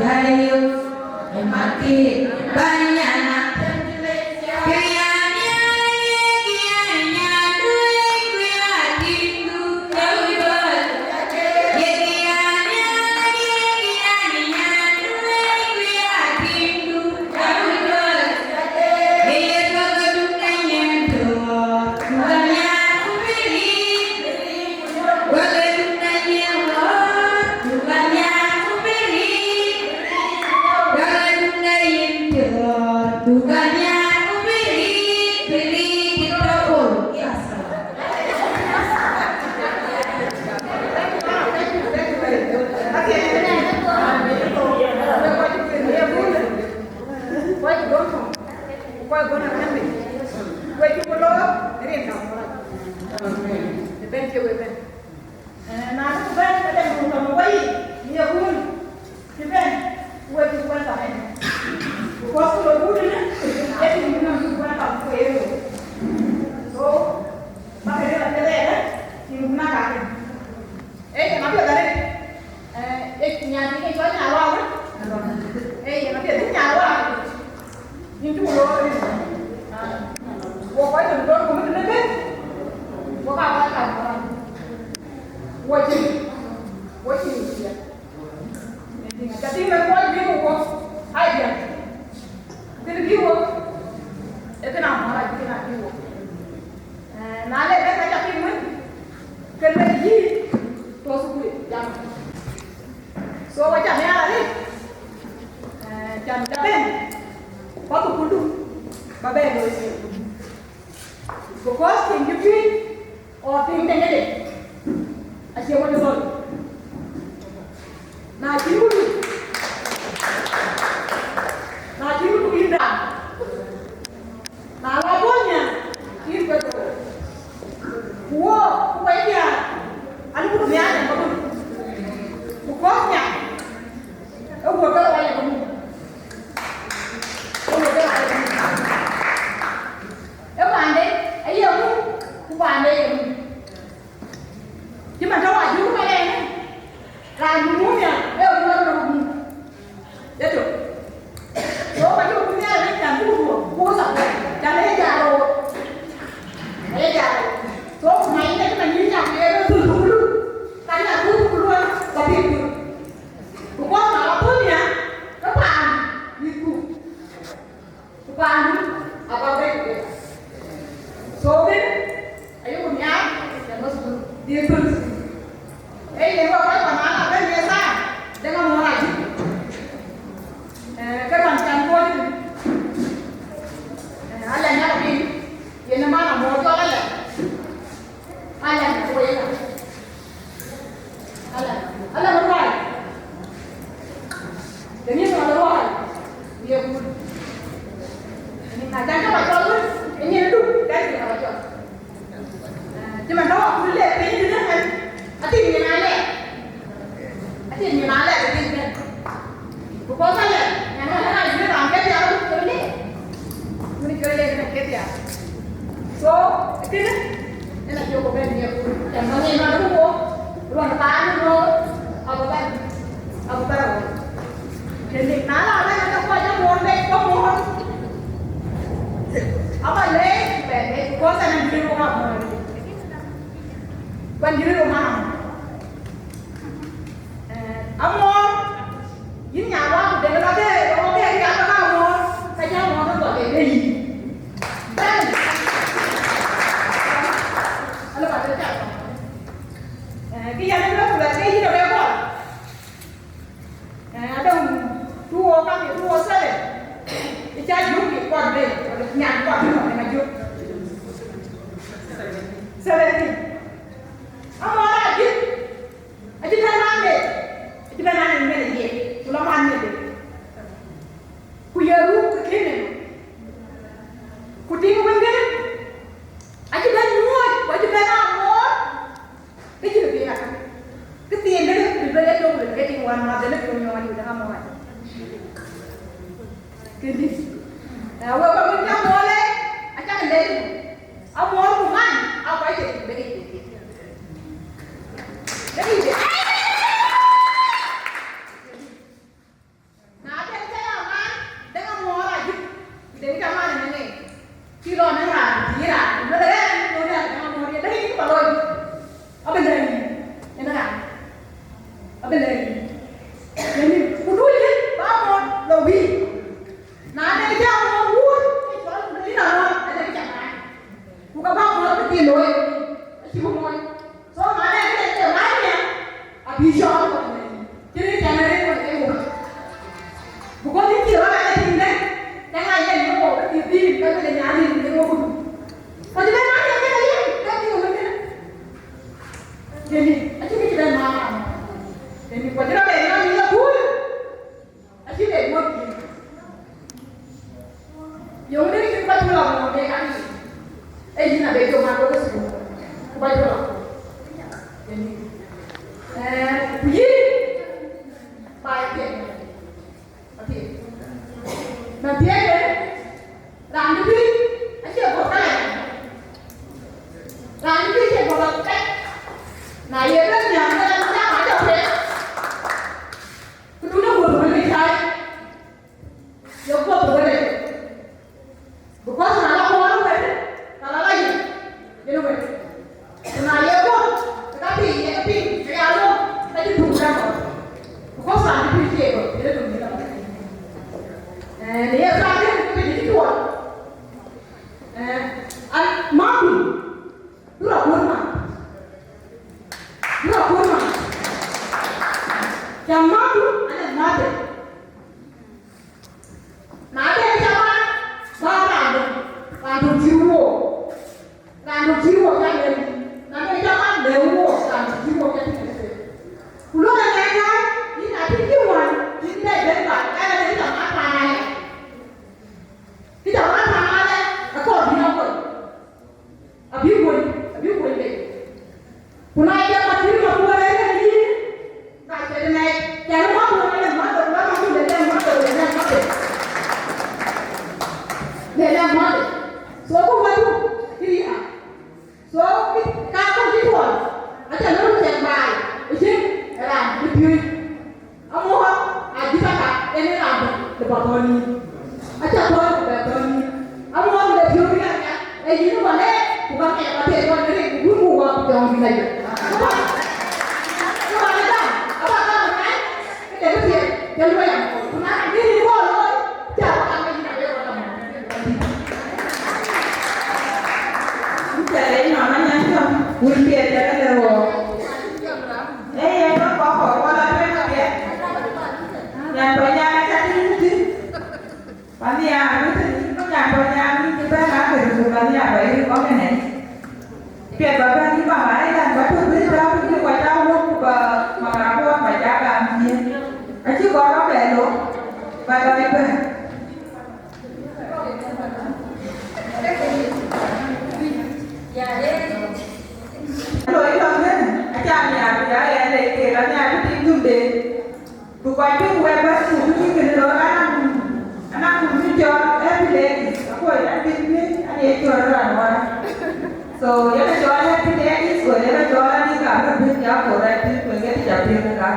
Amen. Ëbɛ̈n cï we bɛ̈n. Eh, na duk bɛ̈n, ka dɛm run tɔ̈ në weyiic, në ye wun cï bɛ̈n, we cuk welcome ënë. Because ku lɔ wun ënë, ee tiŋ bï nɔm cuk welcome ku ye rou. So, bäkë rëër apiɛth ënë, tiŋ bï na kakë. Ee, tiŋ apiɛth arëët. Eh, ee, nyan dï ke cɔl Nyarwak, eh? Ee, yen apiɛth cï Nyarwak. Yïn cuk looi. Ah. Wo kɔc tɔ̈ në dɔ̈ɔ̈r ku mïth tënë bɛ̈n. Wo ka kɔc ka kɔc. Wo cïn. Wo cïn ë ciɛɛŋ. Ee, tiŋ, aca tïŋ në kɔc bï ku kɔc. Ai diɛ̈. Kënë bï wo. Ee kënë amɔ̈ɔ̈r acï kënë abï wo. Eh, na le bɛ̈n ka ca piŋ wën, ke le yï, thos ku jam. So, wa ca nhiaar arëët, eh, can ja bɛ̈n, ba thukuldu, ba bɛ̈n looi. Because tiŋ cï piŋ, or tiŋ de ŋic, acie wën ë thol. Na cïn wun, na cïn wun yïn dam. Na la bɔ̈ nhial, yïn ke thou. Ku wok, ku wek diäär, an, ku nhial ë bɔ̈. Ku kɔ̈k nhial, ë wuɔ̈t ke lɔ wai ë bɔ̈. Ë wuɔ̈t ke lɔ wai ë bɔ̈. Ë paande, aye mum, ku paande aye mum. Cï man tɔ̈ wajur ëmɛn ënë, raan bï mum ya, ee wun wär lɔ mum. Yeto. So, wajur kun ya rɛ̈c, can buk ruɔ̈k, buk support, can ee jal rɔt. Ee jal rɔt. So, ku mac ënë cï man yïn cam, ee rɔt thul thukulu, ka ya thul thukulu, ka bï thul. Because na la thul ya, ke paan, yïthku. Ku paandu aba bɛ̈n ku bɛ̈n. So kënë, ayuku nhiaar, ya must go. Dear principal. Ee, yen wek kɔc pan ala bɛ̈n ye thaa, deŋ amuɔɔr ajïth. Eh, ke pan can kuɔɔc tïn. Eh, ala nyak piny, yen ë man amuɔɔr cɔl ala. Ala nyak wei la. Ala, ala ruai. Deni ala ruai. Ye kun. Ni na janga ba jol. Ni du, deni ba jol. Cï man tɔ̈ kun le, piny ni na. Ati ni na le. Ati ni na le, ati ni. Because ala, nyan ala na yïn raan ke thiaak, ku cɔl le. Ku cɔl le na ke thiaak. So, kënë, ëna jɔ ku bɛ̈n ye ku, can bä ŋic nɔn ku wo, ruɔn paan ku wo, ago bɛ̈n, ago bɛ̈n wo. Kënë, na la bɛ̈n, na jɔ ku ajɔ muɔɔr bɛ̈c, ku muɔɔr. Aba le, bɛ̈n, bɛ̈n, because ëna juri ku ma muɔɔr. Kuan juri ku ma muɔɔr. Eh, amuɔɔr, yïn nya wa ku dɛm la ke, rɔŋɔ ke rial ba ka amuɔɔr, ka jɔ amuɔɔr ke gɔl ke ke yïn. Bɛ̈n. Ala ba de ca. Eh, kë yɛn bï bɛ ku bɛ ke yïn abɛ gɔl. Eh, adɔŋ two oh ka ke two oh seven. Ë ca yök kë kɔn bɛ, wala nyan kɔn bɛ, wala ma yök. Seventeen. Amuɔɔr ajïth. Acï bɛ̈n raan de, acï bɛ̈n raan de mɛn ë diɛt, ku lɔ man mɛn de. Ku ye ruk ke kën ënɔ. Ku tiŋ wën kënë, acï bɛ̈n nyuɔɔc, ku acï bɛ̈n raan muɔɔr, ke cïn piny akä. Kë thiin de, ku bï bɛ̈n ë tök, ku bï ke tiŋ wan, ma bɛ̈n ë tök nyɔɔc, ku däŋ amuɔɔc. Këdï. Na wek bä wek cä muɔɔr le, acä ke lɛ̈k. Amuɔɔr ku man, a kɔc ke bɛ ke. Bɛ ke. Ee yïn abï jɔ mat wek thukul, ku ba jɔ lɔ. Ee, ku yïn, ba ye piɛth. Apiɛth. Na piɛth de, raan dï piŋ, acie guɔ ka lɛc. Raan dï piŋ acie guɔ ka lɛc. Na ye bɛ̈n nhiam, ke raan dï piŋ acie piɛth. Ku du në guɔ thukul ë cai. Ye guɔ thukul ë. Because na la kuɔɔr wet, ka la la yic, yen wet. Ku na ye guɔ, ka piny, ye ka piny, ka ya lɔ, ka cï tum dam. Because raan cï piny cie guɔ, yen tum dam. Eh, në ye thaa kën, ka piny cï tuɔɔr. Eh, an, madu, du rɔ kuɔɔr ma. Du rɔ kuɔɔr ma. Cam madu, an, an, madu. Na de cä mat, ba raan döŋ, raan döŋ cï wook, raan döŋ cï wook cä lëu. Na de cä mat, lëu wook, raan döŋ cï wook cä tïŋ ëtëtëë. Ku luɔk ë ŋɛɛc ŋɛɛc, yïn a tïŋ cï wän, yïn dɛ ben ba, ɛn a de cä mat paan alɛ. Kë cä mat paan alɛ, akɔɔr bï nɔm kɔc. Abï kuöny, abï kuöny bei. Ku na jam athïn ma kuöör ë yïn, ka cï de nɛɛc, cän ë mat wën ë mat wën, mat wën ë lɛ̈ŋ mat wën ë lɛ̈ŋ mat wën. Lë lɛ̈ŋ mat wën. So ku watu, kï ya. So kï, ka kɔc cï tuɔl, aca lɔ cɛk baai, ë cïn raan bï piööc. Amuɔ̈ɔ̈k ajïth aka en ë raan döŋ de bä thɔ̈n yïn. Aca thɔ̈n ku bɛ thɔ̈n yïn. Amuɔ̈ɔ̈k de piööc riɛl aya, ee yïn ë wälë, ku ka ŋɛk ba thëëc kɔc rin, ku wun ku wä ku jɔŋ bï la yök. Ku bä, ku bä gam, aba gam ë ŋɛk, këde bï thiëëk, ke luɔi amuɔ̈ɔ̈k. Ku na rin bï rin kɔɔr looi, ca bä gam ke yïn abï rɔt amuɔ̈ɔ̈k. Cä lɛc nɔn anyan cɔm, wun piɛth cä ke lë wɔ. Ee yen bä kɔk kɔk wala tueŋ apiɛth. Nyan Panyaŋ ë ka tïŋ tïŋ. Panyaŋ ë tïŋ, Nyan Panyaŋ ë tïŋ bɛ̈n a kër ku Panyaŋ bä yï kɔk ënɛn. Piɛth bä bɛ̈n yï Mama Island bä tök bï tääu bï kuac a wok ku bä Mama Kuɔn bä ja gam thiëëk. Acï gɔl rɔt bɛ lok, bä lɔ ëbɛ̈n. Loi lɔ̈ŋ kënë, aca nhiaar ku ya ɣɛn lɛc keek, anhiaar bï tim dhumden. Ku kɔc piŋ wɛ̈t bɛ̈n ku bï tim kënë loi, anaŋ, anaŋ ku bï cɔl Happy Ladies, akuɔc an bï bï an ye cɔl raan wär. So, yeke cɔl Happy Ladies, wala yeke cɔl an bï gam röt bï ya kor rɛ̈t thïn, ku ë ŋiɛc ca piŋ ë ka.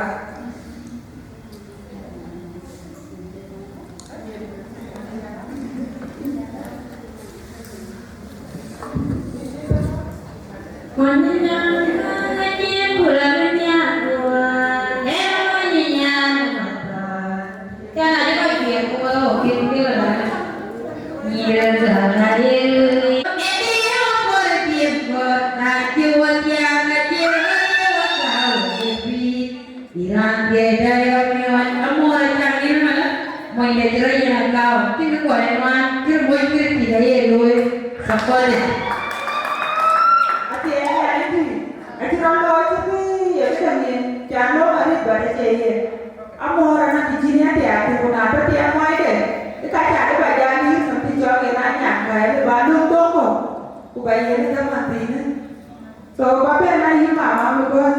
Iran diɛɛc dɛ yɔm yɔn amuɔɔr acaŋ yïn mala, mony dɛ cï rɔt yïn akaw, cïn kë kuɔn ë nuan, cï röt moc kë röt tïc aye looi, ka kɔl ë. Athiɛɛn ë raan ë tui, acï rɔt looi cï bï ye këdäŋ yen, ca nɔm arëët bä dɛ cie yen. Amuɔɔr anɔŋ kë cïn yen tiaak thïn, ku na tɔ tiaak muɔɔcde, ë ka ca dë bä jal yïn nɔm cï cɔk yen anyaŋ kɛ̈ɛ̈l ë bä löŋ bɔ̈ kɔ̈u, ku bä yen ë gam athïn ë. So, ba bɛ̈n a yï mama, because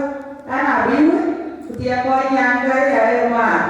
an abï wën, ku thiɛk kɔc nyan kë ya ë man.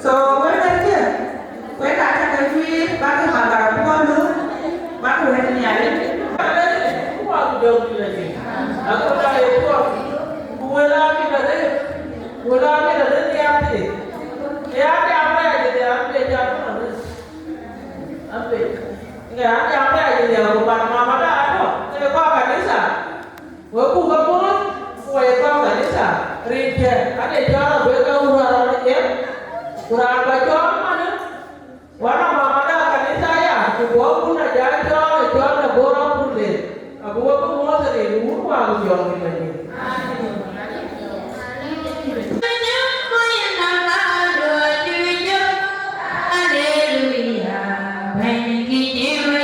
So, wek wek, wek aa cä ke juiir, bäk mathar puɔ̈l, bäk wɛ̈t Nhialic. Ku wël aa mïth arëët, wël aa mïth arëët ya pith. Ya jam rɛɛc, ya pith, ya pith arëët. Ape. Ŋɛ an jam rɛɛc, ya ku ban mama da atɔ̈, ke kɔc kanitha. Wek buk ke puɔ̈th, ku wek kɔc kanitha, rinkiɛ̈ ade jɔ̈ɔ̈r abï ke wur arɔt ë kem, ku raan bä cɔɔl manë, wan a mama da kanitha ya, ku bɔ̈ kun a jal cɔɔl ë cɔl de bor a kun len, abï wek bï muɔ̈th rin wun wak jɔŋ ë Bɛ̈nydït. Haleluya, Bɛ̈ny kï cï wä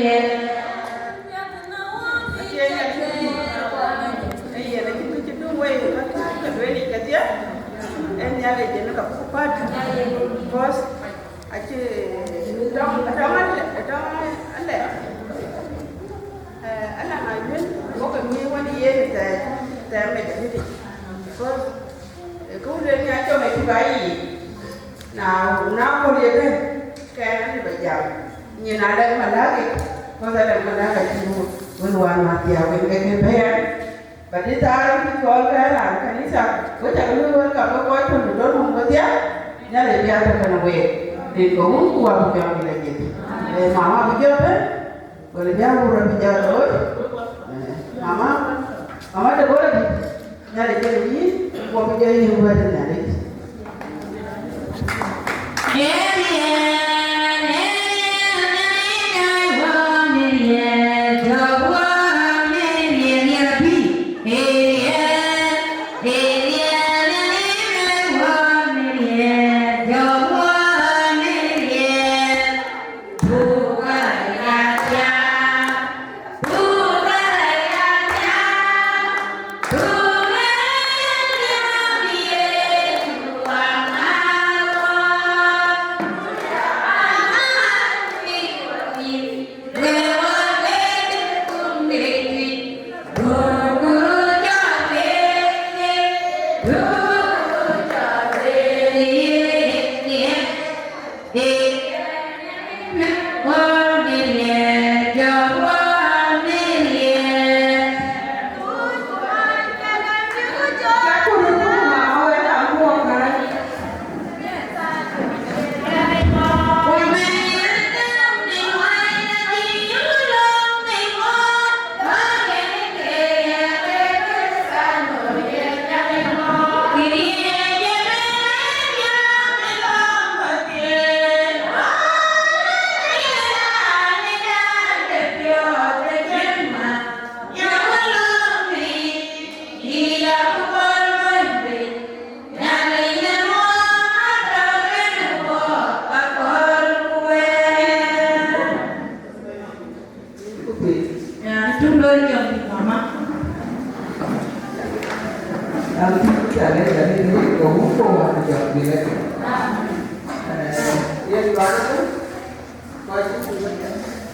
ye. Yen acïn kë cï dum wei, ka tuc ka duëëlic kedhie, en Nhialic yen ka buk päl. Because acï dɔm, dɔm alɛ, dɔm alɛ. Eh, ala na yuen, wo ke mi wani ye ni tɛ, tɛ me jadi. Because, eh, ku le ni a jɔ me ti ba yi. Na, na ko ye ben, ke na ni ba jam. Ni na le malaki, ko da le malaka ti wo, wo wa ma ti a we ke ke ben. But it are people ke raan kanitha, we cak lueel welcome ke kɔc tɔ̈ në dɔ̈t wun wedhie. Ya, Nhialic bï ya tɔ̈ kenë week, rin ke Wun ku Wät ku Jɔŋdït Lajik. Eh, mama bï jɔ bɛ̈n, wala bï ya wur bï jɔ looi. Eh, mama, mama Deborah dït, Nhialic kenë yïn, ku bï jɔ yïn wɛ̈t Nhialic.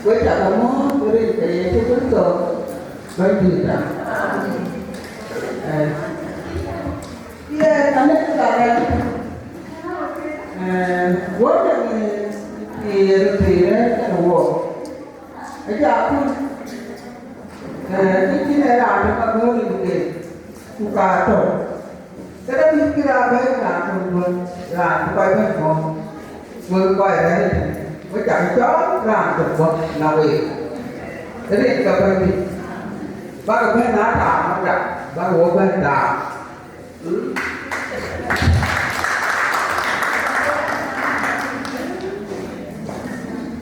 Wek ca ke mɔ̈ɔ̈th rin ke Yecu Kërtho, Bɛ̈nydïtda. Eh, ye anek ka rɛ̈ɛ̈r, eh, wok de ŋic pïïr, pïïr rɛ̈ɛ̈r kenë wok. Ë ja kun, eh, kë cïn ë raan bï ka gɔ̈ɔ̈r rin ke, ku ka tɔ̈. Këdë bï kë raan bɛ̈n raan töŋ duɔ̈n, raan bï kɔc bɛ̈n mɔ̈ɔ̈th, wek kɔc rɛ̈ɛ̈r ëtɛ̈n, wek cak cɔɔl raan töŋ bɔ̈ na week. Rin ke bɛ̈n bï, bäk bɛ̈n na taam ëda, bäk wok bɛ̈n taam.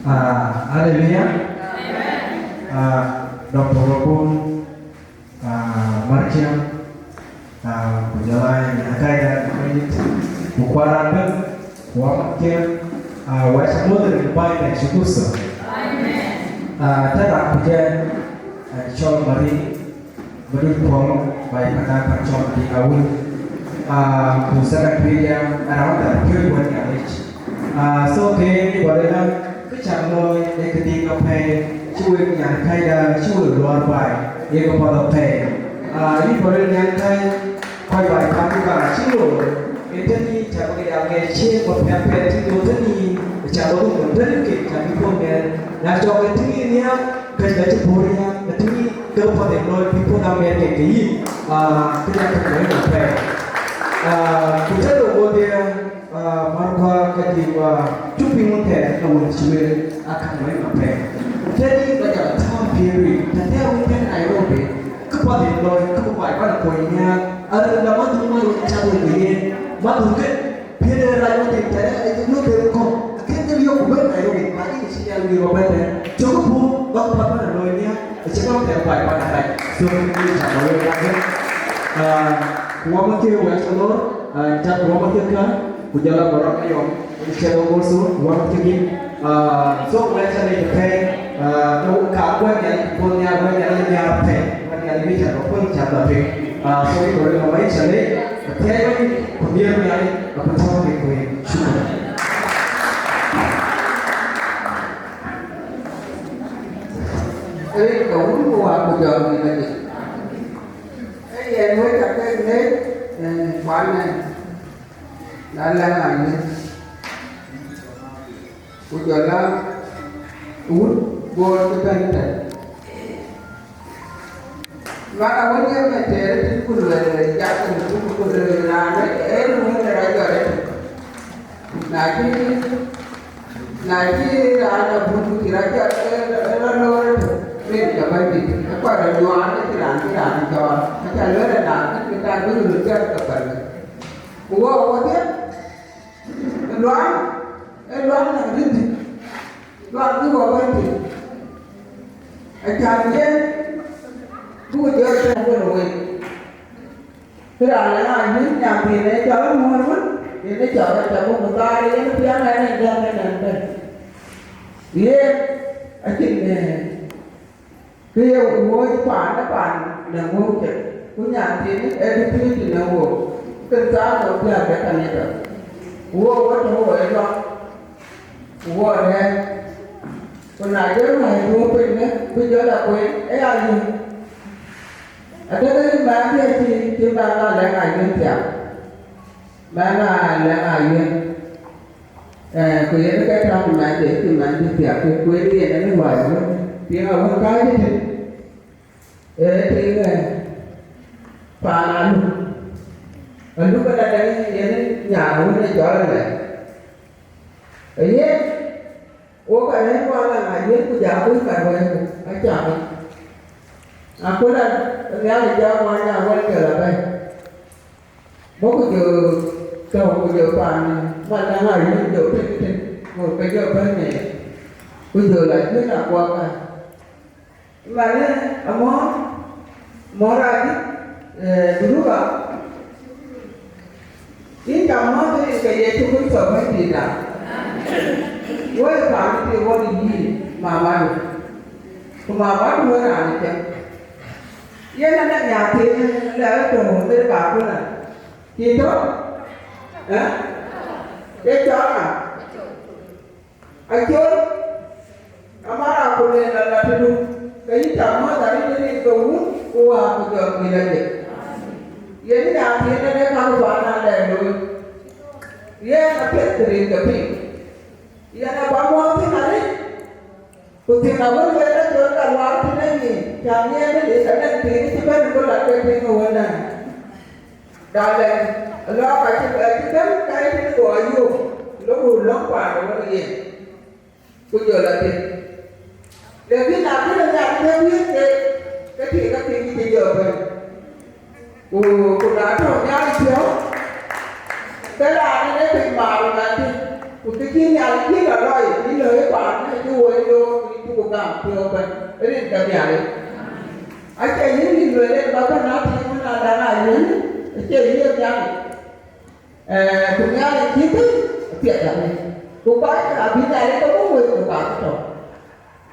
Ah, haleluya. Ah, Doctor Rokun, ah, Marcia, ah, ku jɔl a nyankäida Konyit, ku kuar raan ëbɛ̈n, ku wamakia, ah, wek ca muɔ̈th rin Bɛ̈ny Yecu Kërtho. Ah, tënë raan ku jɛn, ah, cɔl Marie, Madut Kuɔl, baai panda pan cɔl Madiŋ Awil. Ah, ku secretary ya, around that period wën ya rich. Ah, so ke ni bɔlë la, kë cak looi, e kë dhil apɛi, cï wek nyankäida, cï wek luɔr baai, ye kë path apɛi. Ah, ni bɔlë nyankäi, kɔc baai pan ku ka cï looi, e tëni cak ke ya ke cie bä piath pɛɛi tïŋ looi tëni, cak bä dhuk tëni ke, cak bï puɔ̈u mɛɛr. Na cɔk e tïŋ ë nhiaar, Kɛc ka cï puɔ̈u riääk, ka tïŋ ke path en lɔc bï puɔ̈u amɛɛr kek ke yïn, ah, kë ca kɛ̈k lɔc nɔm pɛɛi. Ah, ku cä lɔ ɣöt ye, ah, märkuä ka jï, ah, cuk piŋ wun thɛɛr ka wën cï wël, a kɛ̈k lɔc nɔm pɛɛi. Tëdï ka jɔl a tääu piëëri, të tɛ̈ɛ̈u wun tën Nairobi, kë path en lɔc, kë bï baai bän kuɔny nhiaar, arëëtda madhun, madhun cath wek ke yen, madhun kë, Piɛ̈n ë rac wä tim tɛ̈dë, ë nu kek kɔ̈k, akën dhil yök ku bɛ̈n Nairobi, ba yïn cï nhial wïïr wä bɛ̈n tɛ̈n. Cök puɔ̈u, bäk path bän ë looi nhial, ë cï bäk thɛɛr kuany pan arac. So, yïn cak bä wek rac. Ah, ku wä mäthkë wɛ̈ɛ̈t ke lor, ah, cak ku wä mäthkë kän, ku jɔl a bä rɔt ke yɔm, yïn cak wä gɔl thok, ku wä mäthkë gin. Ah, so, wɛ̈ɛ̈t cä lec ë pɛ̈i, ah, ku ka wɛ̈ɛ̈t nhial, ku nhial, wɛ̈ɛ̈t nhial, nhial pɛ̈i, wɛ̈ɛ̈t nhial, yïn cak bä kuany, cak bä piny. Ah, so, yïn bä rɔt ke wɛ̈ɛ̈t cä lec, Athiɛɛi wei, ku nhiëër Nhialic, aku tɔ̈u kek wei. Shukran. Rin ke Wun ku Wät ku Jɔŋdït Lajik. Ee yen wek ca ke ŋic, eh, kuan ë, na lɛ̈k ŋa ŋic. Ku jɔl a wut Bor cï bɛ̈n tɛ̈n. Luaŋ awën ye mɛn tëër tïŋ ku lueel, jak ku ku lueel raan ë luŋ ë rɔt jɔt ëtök. Na cï, na cï raan abun ku cï rɔt jɔt, ë, ë rɔt loor rin ke Bɛ̈nydït, ë kɔc rɔt nyuaan, ë cï raan, cï raan cɔɔl, aca lueel ë na kën kë tak bï röt jɔt ke pɛ̈lë. Ku wɔ wodhie, ë luaŋ, ë luaŋ nɔm rïndït, luaŋ bï wɔ bɛ̈n thïn. Acan yen, buk jɔt tɛ̈n wël wei. Kë raan ë ŋa yïn nyan thiin ë cɔl muɔ̈r wën, yen ë cɔk ë cɔk buk thaar yen piɛŋ ɛn ë jɔ̈k ë nɛn bɛ̈n. Yen acïn, eh, kë ye wuɔ̈c paan ë paan në wëu cök, ku nyan thiin ë kë thiëëc në wëu, kën thaar nɔm piäk ë kanitha. Ku wëu wä tɔ̈u ë luaŋ, ku wä rɛ̈ɛ̈r. Ku na jɔl wäi duɔ̈ɔ̈r piny, bï jɔl a kueen ë ya yïn. Adekë mɛnhdiɛ̈ cï, cï mɛnh aa lɛ̈k aa yiɛ̈n thiaak. Mɛnh aa lɛ̈k aa yiɛ̈n. Eh, ku yen ke tääu mɛnhdiɛ̈ cï mɛnhdiɛ̈ thiaak, ku kueen yen ë wäi wën, piɛŋ awën kääc ëtën. Ee, tiŋ, eh, paan Aluk. Aluk ënɔɔnë yen nyan wën ë cɔl Alɛk. Ee yen, wok arɛ̈ɛ̈r wal ë ŋa yen ku jɔ abï kat wɛ̈ɛ̈rku, acä bï. Aköl a Nhialic jɔ ŋuany a wɛl jɔl abɛ̈n. Bɔ̈ ku jɔ tɔ̈u ku jɔ paan, man ë ŋa yen jɔ piny tën, go ke jɔ bɛ̈n ë, ku jɔ la juëc akuɔɔk aa. Manë, amɔ̈ɔ̈r, mɔ̈ɔ̈r adï, eh, duruba. Yïn ca mɔ̈ɔ̈th rin ke Yecu Kërtho Bɛ̈nydïïtda. Woi paan cï wɔ yï mamadu, ku mamadu wën raan ë cäŋ. Yen ënɔɔnë nyan thiin lɛ̈k ë tɔ̈u ë Bakuna. Cï tɔ̈u? Ë? Ye cɔl ŋa? Acol, amara ku lueel ala tëdu, ke yïn ca mɔ̈ɔ̈th arëët rin ke Wun ku Wät ku Jɔŋdït Lajik. Yen nyan thiin ënë ka ku paan alɛɛr looi. Yen apiɛth rin ke piŋ. Yen aba mɔ̈ɔ̈th thïn arëët, ku thïn awën wɛ̈ɛ̈t ë jɔl ka luaar tënë yic, cam yen ë lik anɛn thiin cï bɛ̈n ku lat ke piŋ ë wënɛɛn. Dalɛn, lɔ̈k acï, acï bɛ̈n ka ye tënë go ayuɔ̈ɔ̈k, lok ku lɔ̈ŋ paan ë wën yen, ku jɔl a thïn. Lakin na kënë Nhialic bï wiëëth ke, ke tïŋ ka piŋ cï jɔ bɛ̈n. Ku, ku na tɔ̈ Nhialic piɔ̈u, ke raan ënë piny maar ënɔnthiinë, ku kë cï Nhialic cï lɔ lɔc, bï lɔ ë paan ënë cï woi loor, ku yïn cï ku gam piɔ̈u ëbɛ̈n, rin ke Nhialic. Acie yïn yï lueel en ba bɛ̈n na tïŋ wën adaŋ a yïn, acie yï ye Nhialic. Eh, ku Nhialic cï bɛ̈n apiɛth arëët. Ku kɔc abï Nhialic ke bɔ̈ wei ku ka tɔ̈.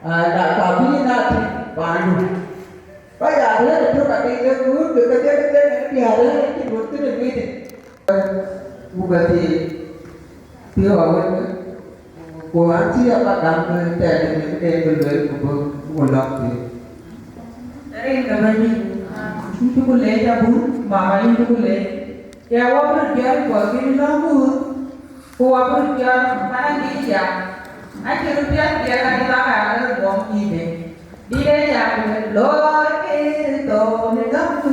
Ah, na ka bï na tïŋ paandu. Kɔc aa rëër ëtök abï ke guur, ke ke jël ke yen diäär rëër acï luɔ̈th kënë luiitë. Ku bä thiëëc, piɔ̈u awën, ku an cï aba gam tɛɛr de min ke bï lueel ku bï, ku lɔ̈k thiëëc. Rin ke Bɛ̈nydït, yïn cuk leec abun, mama yïn cuk leec. Ke wɔ bï röt piɛth kuɔɔr kën lɔ̈ŋ guur, ku wɔ bï röt piɛth man adït ya. Acï röt piɛth piɛth adït aa röt guɔm yïde. Dït ë ya ku lɔɔr Kërtho në gämdu.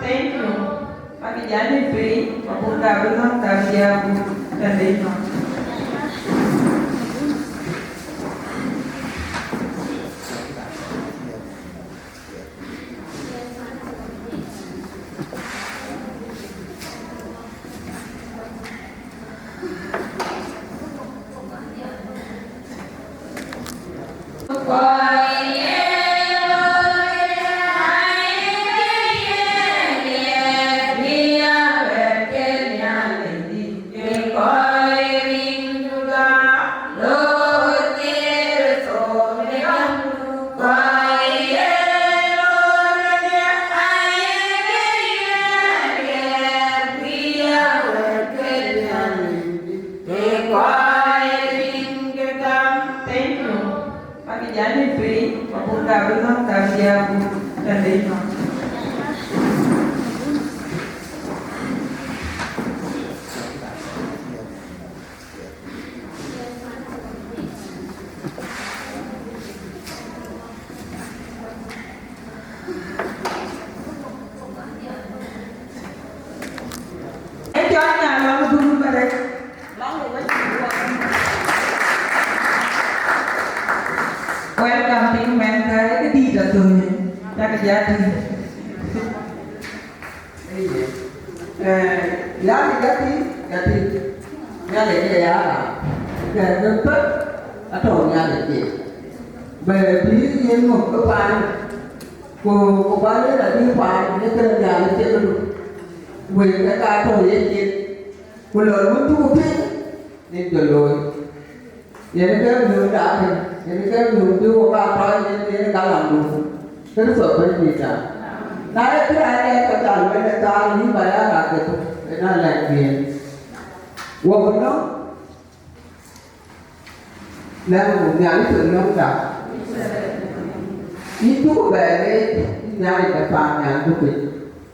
Thank you. Mami jani piny, mabunda abï lɔ̈ŋ thar ya buk tɛ̈n dec nɔm. Welcome, big man, ka ke di da to ni. Ta ke ja ti. Eh, ya ni ka ti, ya ti. Ya le ke ya. Ke ke pe, a to ya le ke. Be bi ye mo ko pa. Ko, ko ba le da bi pa, ne ke ya le ke lu. We ka ka to ye ke. Ku lɔ wun tu piny, nin jɔ looi. Yen ke miök daakë, yen ke miök bï wok aa tɔc yen, yen galamdu. Kërtho Bɛ̈nydït aa. Na ye kërɛɛc ë ka jal wën ë thaal yï ba ya rak ke thok, ë na lɛ̈k dhiëëth. Wok nɔm, lɛ̈k muk Nhialic ë nɔm da. Yïn cuk bɛ leec, yïn Nhialic de paan nhial du piny.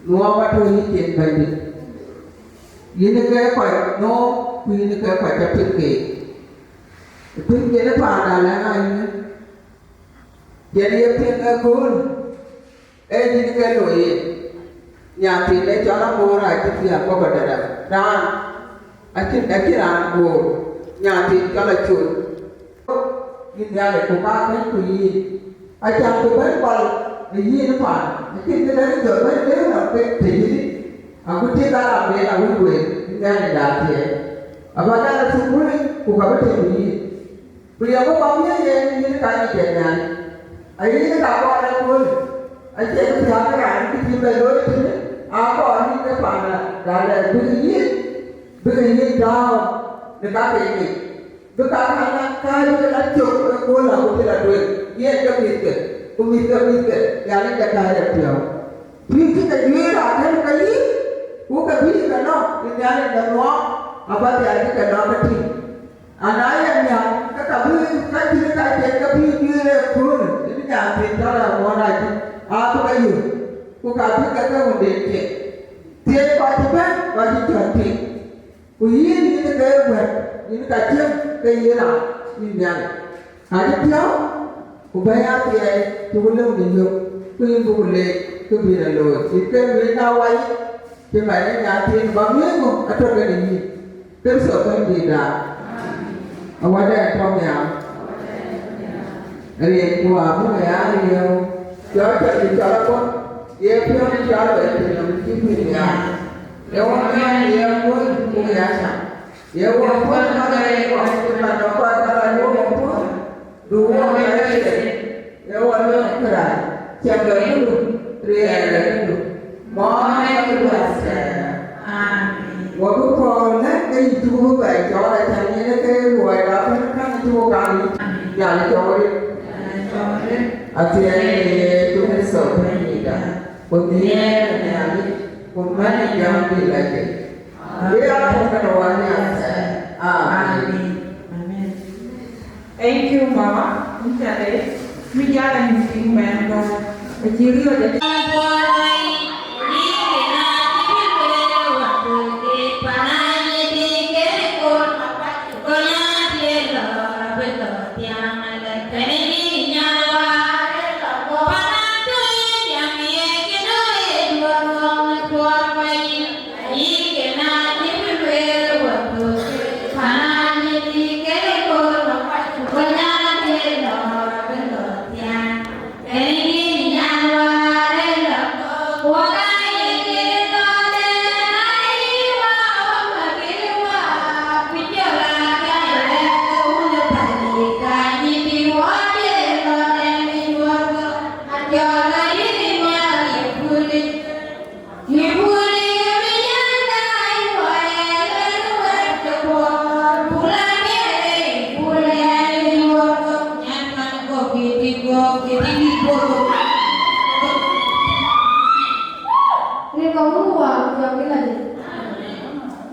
Nuɔɔk atɔ̈ yïn cin Bɛ̈nydït. Yïn ke kɔc nööm, ku yïn ke kɔc cä piŋ keek. Piŋ yen ë paanda lɛ̈ŋ aa yïn. Yen ye piŋ ëkööl, ee yïn ke loi yen. Nyathïn ë cɔl Amoor acï thiaak kɔ̈k adada. Raan acïn, acïn raan guöör, nyathïn cɔl Acol. Yïn Nhialic, ku ka kën ku yïn. Acan bï bɛ̈n gɔl ë yïn paan, acïn këdɛ̈ jɔ bɛ̈n lëu nɔm ke të yïn, agut cï galam ben awïc wël, yïn Nhialic da thiɛɛi. Abä dɛ̈t ë thukul, ku ka bï tëëk yïn. Ku ye bï kɔm ye yen yïn ka nyic ë Nhialic. Ayï yïn ka kɔɔr ë kööl, acie kë thiääk raan kë cï bɛ looi tënë, aa kɔɔr yïn ke paan raan dɛ bïk yïn, bïk yïn tääu në ka ke ŋic. Bï ka ka na kääc ke la cök ë kööl agut cï la tueŋ, yen ke mïthke, ku mïthke mïthke, Nhialic de kääc rɔt piɔ̈u. Pïïr cï ke juëër akën ke yï, ku ke bï ke nɔ̈k, bï Nhialic de nuɔɔk, abä dhial cï ke nɔ̈k ke tïŋ. Ana ye nhial, ke ka bï ka cïn ka cïn ke bï juëër ë kööl, bï nyan thiin tɔ̈ rɛ̈m ŋuɔ̈n acï, abï ke yök, ku ka bï ke ke wënden thiëc. Thiëc kɔc cï bɛ̈n, kɔc cï cɔ̈t tïŋ. Ku yïn yïn ke guɛ̈t, yïn ka cieŋ ke yïn raan, yïn Nhialic. Ka cï piɔ̈u, ku bɛ̈i athiɛɛi, cï ku lëu në yök, ku yïn bï ku leec, kë bï rɔt looi. Cït ke lueel na wai, cï man ë nyan thiin bä miëëŋ ŋö atɔ̈ kenë yïn. Kërtho Bɛ̈nydïïtda, awäda ë tɔ̈ nhial. Riɛc ku abuk ya riëëu, cɔl cɔl cï cɔl apuɔ̈th, ye piɔ̈n ë cɔl bɛ cïn nɔm cï kuc nhial. Ye wɔ miɔɔc ye kuc buk ya cam. Ye wɔ puɔ̈th ë ka rɛɛc kɔc cï man nɔm kɔc ka rɛɛc wɔ puɔ̈th, du wɔ miɔɔc ye. Ye wɔ lɔ kërac, cam bɛ këdu, riɛɛl bɛ këdu. Mɔɔn ë këdu athɛɛr. Amen. Wɔ bï pɔ̈l lɛ̈k ke yï cuk bï bɛ cɔɔl acan yen ke luɔi da bɛ̈n kan cuk kan yï. Jal cɔɔl rin. Athiɛɛn ë Yecu Kërtho Bɛ̈nydïïtda, ku nhiɛɛr ë Nhialic, ku mɛ̈n ë jam bï lɛ̈k yic. Bï a pɔ̈k kënë wä nhial athɛɛr. Amen. Amen. Amen. Thank you, Mama. Inca de mi jala ni ting mɛn ba. Aci riɔ̈c aci. Rin ka wun wäär ku jɔkï lɔ dït.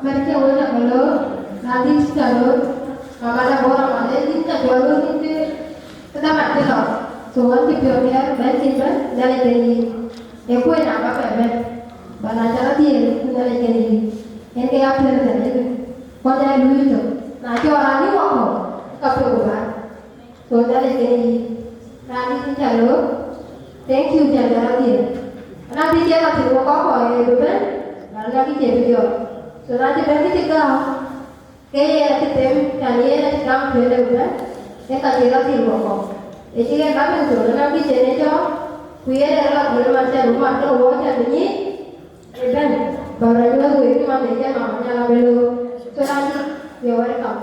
Mɛt cï wek cä ke loor, na dhil cï cä loor, mama da bɔ̈ rɔt malec dhil cä jɔl loor dhil cï këda mat cï lɔ. So wën cï piɔ̈ɔ̈th diɛɛr bɛ̈n cï bɛ̈n, Nhialic ke yïn. Ee kuöc na bä bɛ bɛ̈n, ba na cä rɔt dhiëëth ku Nhialic ke yïn. Yen ke ya piɛth tënë yïn. Kɔc aa luui tök, na cɔɔr raan yï wakɔ̈u, ka piɔ̈u bä. So Nhialic kën yï. Raan dït cä loor. Thank you, cän jɔl adhier. Ana bï cï lɔ thïn wä kɔ̈k kɔc ë bï bɛ̈n, raan lɔ kï cie bï jɔt. So na cï bɛ̈n kï cï gääu, ke yen acï them, cän yen acï gam piɔ̈nde bï bɛ̈n, ke ka cï lɔ thïn wä kɔ̈k. Ëcï ke ka bï thou, na bï cïn ë cɔɔk, ku yen ë rɔt bï man cä bï mat ke wɔ cä bï nyic, ëbɛ̈n, bä rɔt nyuɔ̈th wek cï man de cï mama Nhial abï looi. So, raan cï, you're welcome.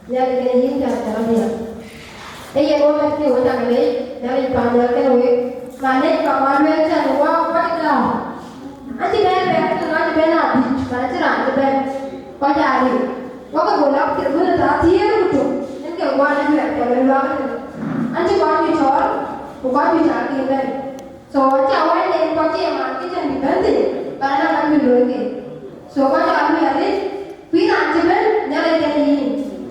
Nhialic kenë yïn cä cä rɔt dhiël. Ee yen wɔ mɛt kï wɔ cä ke leec, Nhialic paan nhial kenë wek. Malec, ka kuat lueel cä bï wɔ kuat ë gäär. Acï bɛ̈n bɛ̈n, acï bɛ̈n adït, man acï raan cï bɛ̈n. Kɔc aa lik. Wɔ ke go lɔ kir wën ë thaa thiëër ku tök, en ke guɔ në juɛ̈ɛ̈r ke wën luaak ëtënë. An cï kɔc juëc cɔɔl, ku kɔc juëc aa kï bɛ̈n. So, acä wɛ̈ɛ̈t en kɔc cie man kë cän bï bɛ̈n thïn, ba na ka bï looi ke. So, kɔc aa luui arëët, ku yïn raan cï bɛ̈n, Nhialic kenë yïn.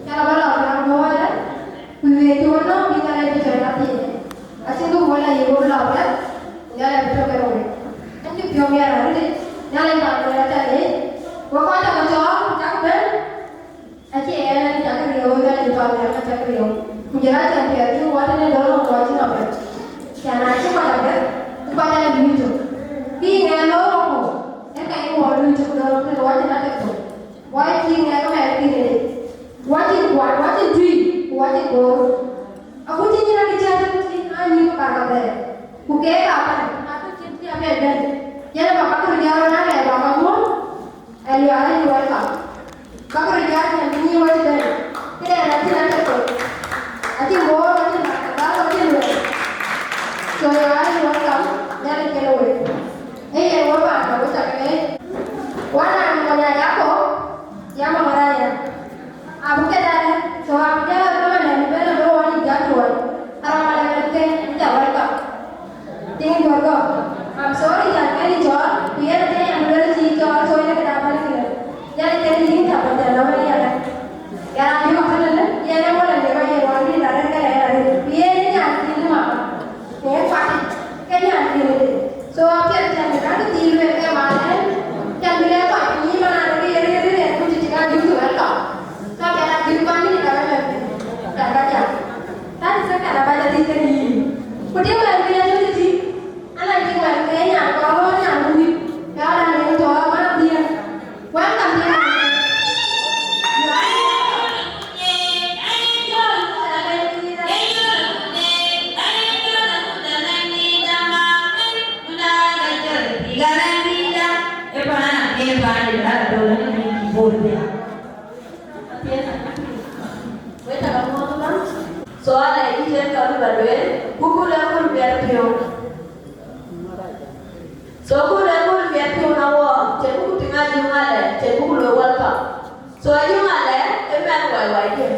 Cä la bä lɔ raan bɔ̈ ëlë, ku wëët cï wä nɔ̈k bï Nhialic bï cɔl athiëëc. Acïn kë wä la yï wä bï lɔ rɛ̈th, Nhialic bï tɔ̈ kenë wek. Ɛn cï piɔ̈u miɛt arëët, Nhialic bä luɔi aca leec. Wek kɔc cä ke cɔɔl, ku cä ke bɛ̈n, Acie ɣɛn an, cak riëëu, ɣɛn an, cɔl ɣɛn an, cak riëëu. Ku jël acän piɛth cï wɔ tënë dɔ̈ɔ̈r wɔ cïn apɛth. Cän acï kɔc apɛth, ku kɔc aa luui tök. Kï ŋɛɛr looi rɔt ku, ee ka yï wɔ luui tök dɔ̈ɔ̈r tënë wɔ cïn atek tök. Wɔ cï ŋɛɛr ke mɛɛr kïn ëdë. Wɔ cïn kuat, wɔ cïn tui, ku wɔ cïn goor. Aku cï nyin akï cäät cï aa nyïïn ke bar ka bɛ̈ɛ̈r. Ku keek aa bɛ̈n, aa tök cïn cï apɛth bɛ̈n. Yen ë bä ka kërë jɔ̈ɔ̈r ënɔɔnë, bä ka muɔ̈ɔ̈th. And you are highly welcome. Bakë röt jɔt nyan bï nyin wec ëbɛ̈n. Këdɛn acïn atekol. Acïn boor, acïn bakë dhal, acïn luɛɛl. So you are highly welcome. Nhialic kenë wek. Ee yen wek paan ka wek cak leec. Wan raan mony Ayako, ya mama Raya. Abï ke dal, so abï jɔl rɔt mɛn bɛ̈n abï wɔ nyin jɔt tuɔɔc. Aram alɛ̈k ke, you are welcome. Tïŋ duɔ̈r gɔ̈k. I'm sorry, cän kɛn yï cɔɔl, ku yen atëë yɛn lueel cï yï cɔɔl, so yen këda bɛ̈n kënë. Yɛn atëë yïn cä bɛ̈n tɛ̈n lɔ bɛ̈n yɛn ë. Yɛn aa yök atënë, yɛn ë wälä nek aye ruɔɔn bï raan rɛ̈t kɛn ë yɛn arëët. Ku yen ë nyan thiin ë mama. Ŋɛk kuatic, ke nyan thiin ëdë. So apiɛth cän bï raan kë thiin lueel ke man ë, cän bï lɛ̈k kɔc piny yï man aa rëër rëër rëër yen ku cï cï ka dït cï wɛ̈l kɔ̈u. So kɛn aa dït kuan bï cï ka bɛ̈n bɛ̈n. Cän ka jam. That is second about the thing that you. Ku tiŋ wɛ̈n kë ye twenty three, ana tiŋ wɛ̈n kë ye nyan kɔɔr nyan ku wïc, ka raan yen tɔ̈ man dhiëëŋ. Welcome, dear. So alɛ yï cïn ka bï bä lueel, ku ku lɛ kul biɛt piɔ̈u. So ku lɛ kul biɛt piɔ̈u na wɔ, cïn ku tïŋ Ajuŋ alɛ, cïn ku lɔ welcome. So Ajuŋ alɛ, ë mɛn wai wai diɛ̈.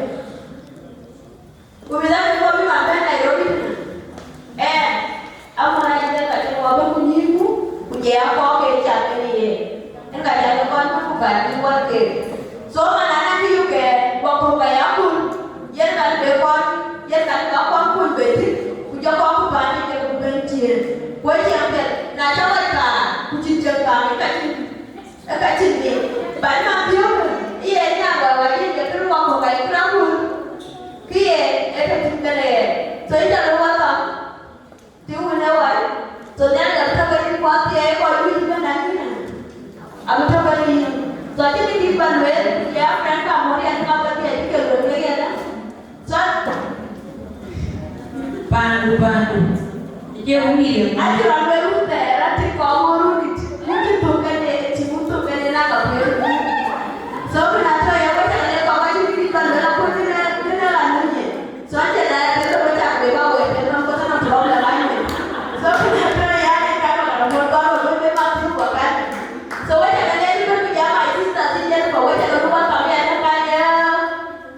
Ku bï lɛ ku bï ma bɛ̈n Nairobi. Ɛn, amuɔ̈n acï dhil ka cï wɔ bï ku nyïïnku, ku jɛ akɔɔr ke cak kën ye. Ën ka cak kɔn bï ku bä bï wär ke. So man, an, an, kë yök kɛ, wɔ kɔ̈k ka ya kun, yen ka bï kɔn, yen ka bï kɔn kun bɛ thïn, ku jɔ kɔn ku paan ë ke ku ben tiëën. Ku ë ciɛɛŋ piɛth, na cä wɛ̈t kaar, ku cïn tiɛŋ kaar, ë ka cïn, ë ka cïn ŋic. Bä man piɔ̈u, ë ye nyan wä wä yen ke tënë wɔ kɔ̈k ka ye kën a kun. Kë ye, ë ka cïn kën ë ye. So ë cä röt wä thɔ̈k. Tïŋ wën ë wai, so Nhialic abï tɔ̈ ke yïn kuath thiëëc kɔc wïc ëbɛ̈n akïn. Abï tɔ̈ ke yïn. So acïn kë dït bä lueel, ya friend ka mɔ̈u riɛn ka bä dhiëc ke lueel wek yɛn. So, paandu, paandu. Cie wun yï. Acï rɔt lueel wun thɛɛr, atïŋ kɔc wun run dït. Wun cï thök kɛn de, cï wun thök kɛn de na ka piɔ̈ɔ̈th. So, kën atɔ̈ ye wek cä le kɔc acïn kë dït bä lueel, aköl kënë, kënë raan nu nyin. So acïn na ya kek röt cak bï ba wek, kek nɔm kɔc anɔm problem anyuc. So kën ya kek ya kek ka ba ka röt kɔn röt bï ma thuk kɔc kan. So wek cak lɛɛr bï bï jam my sister, si Jennifer, wek cak röt welcome ya na ka ya.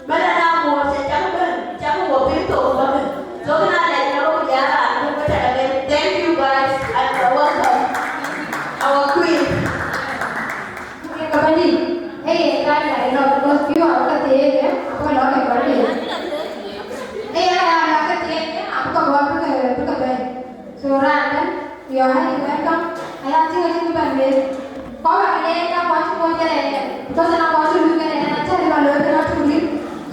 Mɛn ana mor cɛ cak bɛ̈n, cak wɔ piny thok bä bɛ̈n. So kën a lɛɛr na wek ya raan bï wek cak lɛɛr. Thank you guys and you're welcome. Our queen. Ke bäny, ee ye kac la ënɔɔk, because pïu abï ke thiëëc, abï ke lɔ ke bäny. Ee ye kac la ke thiëëc, abï ke bɔ̈ bï ke, bï ke bɛ̈ny. So raan ëbɛ̈n, you are highly welcome. Aya tïŋ acïn kë bɛ̈n lueel. Kɔc wä ke leec ka kɔc cï moc kɛn ë yɛn, because na kɔc cï luui kɛn ë yɛn, acä bï lɔ looi kën atök lik.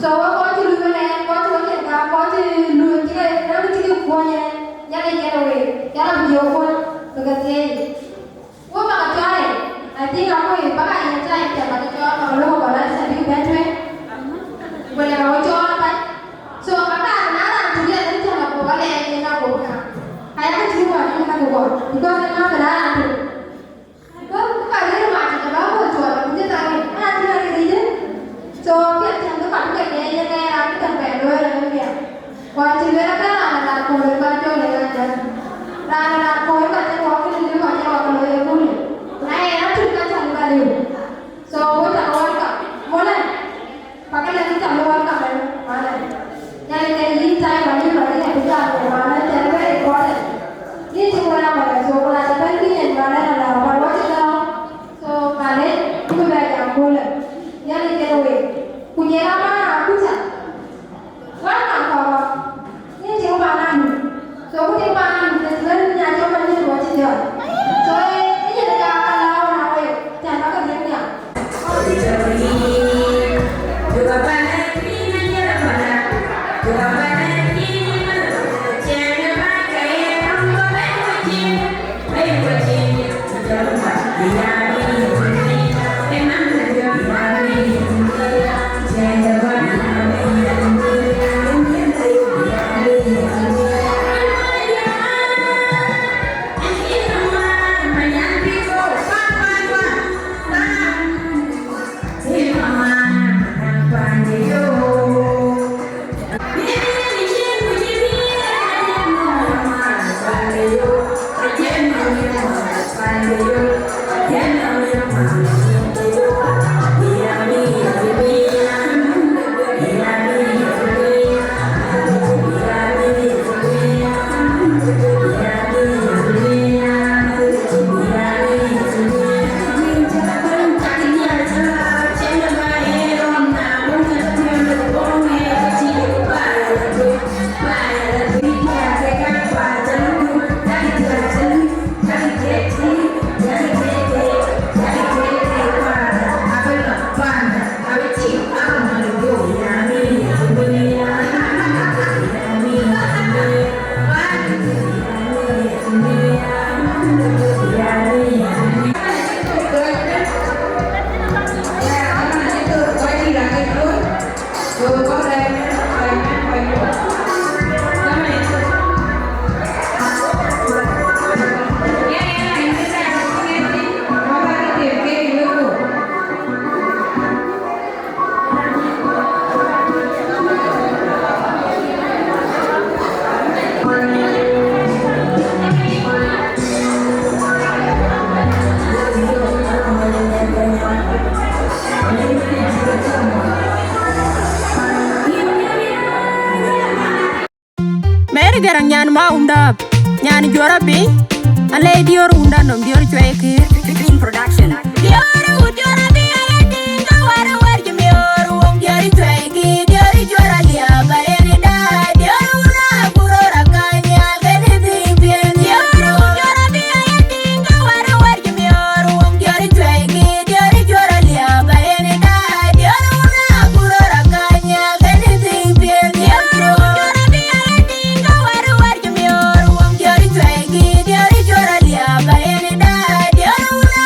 So wek kɔc cï luui kɛn ë yɛn, kɔc cï wek cïn ka, kɔc cï luui cï ke, na bï cï ke kuɔny ë yɛn, Nhialic kɛn ë week, yɛn abï jɔ kuɔny, bï ke thiëëc. Wo bä ke cɔɔl, I think akoi bä ka yen time cä bä ke cɔɔl, bä ke lok organize bï bɛ̈n tueŋ. Ku le ka we cɔɔl apac. So, aka na raan tök yɛn ë cä bä bɔ̈ ka Nyan maunda, nyan juɔr apiny, alei diɔr wunda nɔm diɔr cuɛi kï. Pin Production. Diɔr wut diɔr apiny, alei diŋ ka wär wär cï miɔɔr wok diɔr cuɛi kï, diɔr juɔr aliap, ba yen da, diɔr wuna kuror akany, alkeni dhiŋ piɛn. Diɔr wut diɔr apiny, alei diŋ ka wär wär cï miɔɔr wok diɔr cuɛi kï, diɔr juɔr aliap, ba yen da, diɔr wuna kuror akany, alkeni dhiŋ piɛn. Diɔr wut diɔr apiny, alei diŋ ka wär wär cï miɔɔr wok diɔr cuɛi kï, diɔr juɔr aliap, ba yen da, diɔr wuna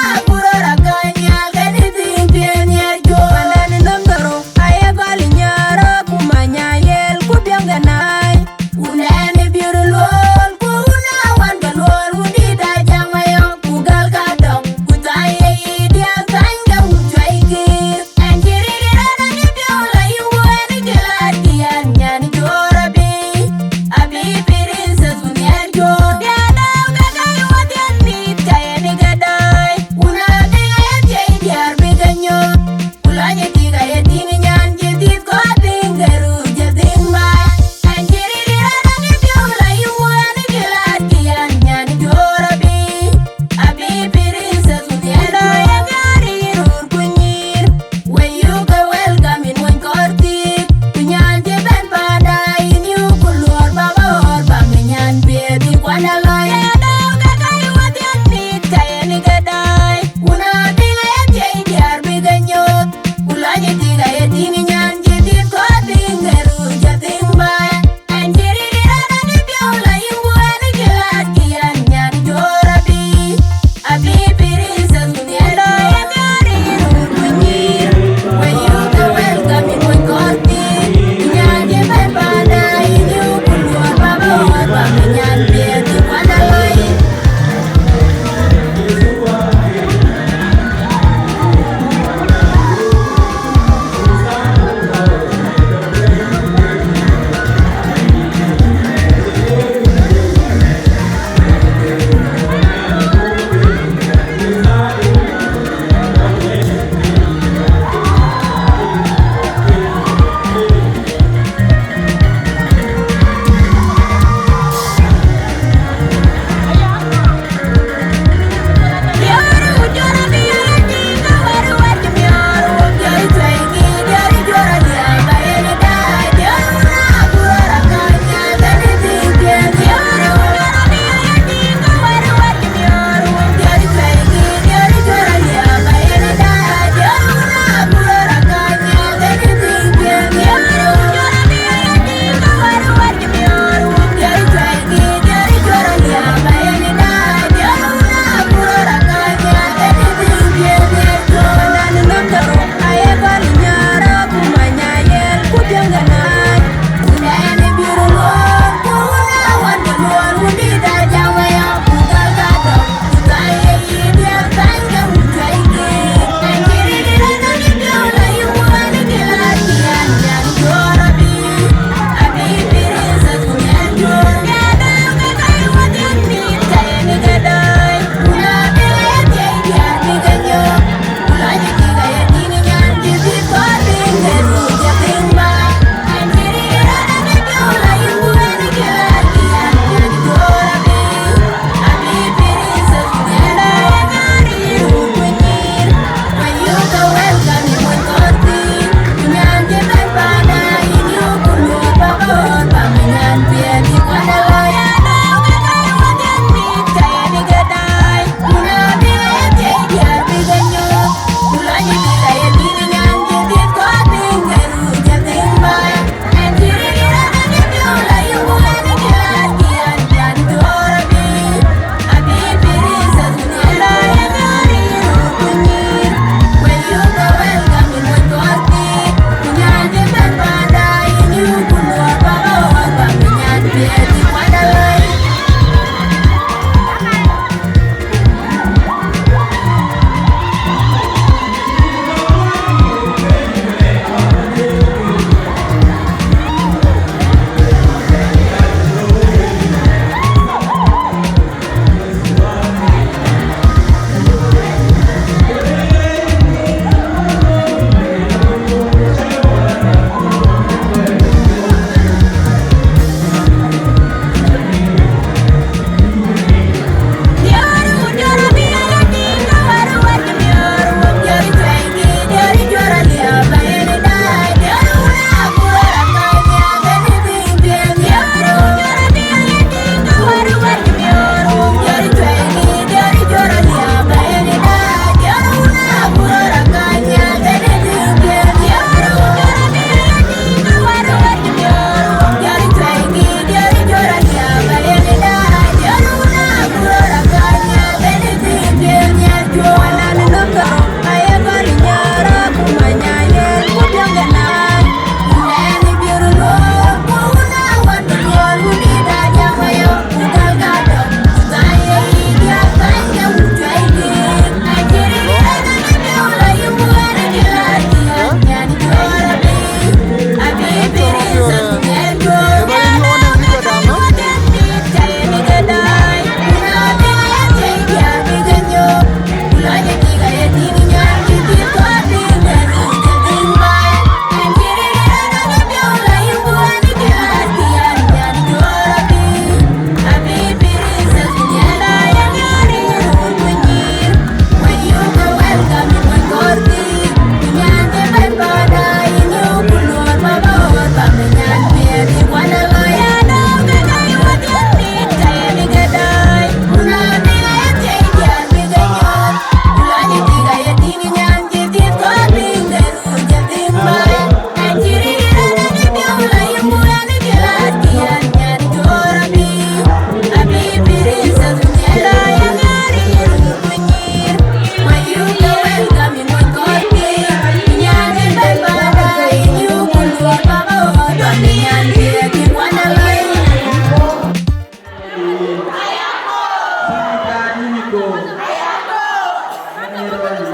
Thank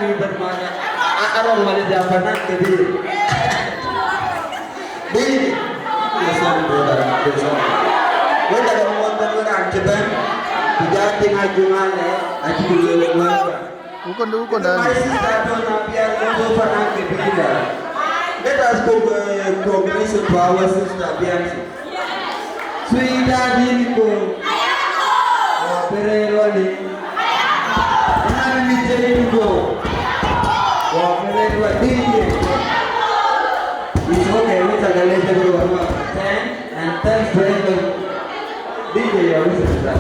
you very much. Arɔŋ mal ja panan ke bi. Bi. Sorry, brother. Sorry. Whether you want to run to them, you just think I do not know. I think you will work. Ukon, ukon dan. My sister Donna Bianca, Donna Bianca. Let us go, uh, congratulations to our sister Bianca. Sweetheart Dinico. Wa perero ni. Mami Dinico. Wa perero D J. It's okay, we can let everyone know. Ten and ten friends. D J, your sister.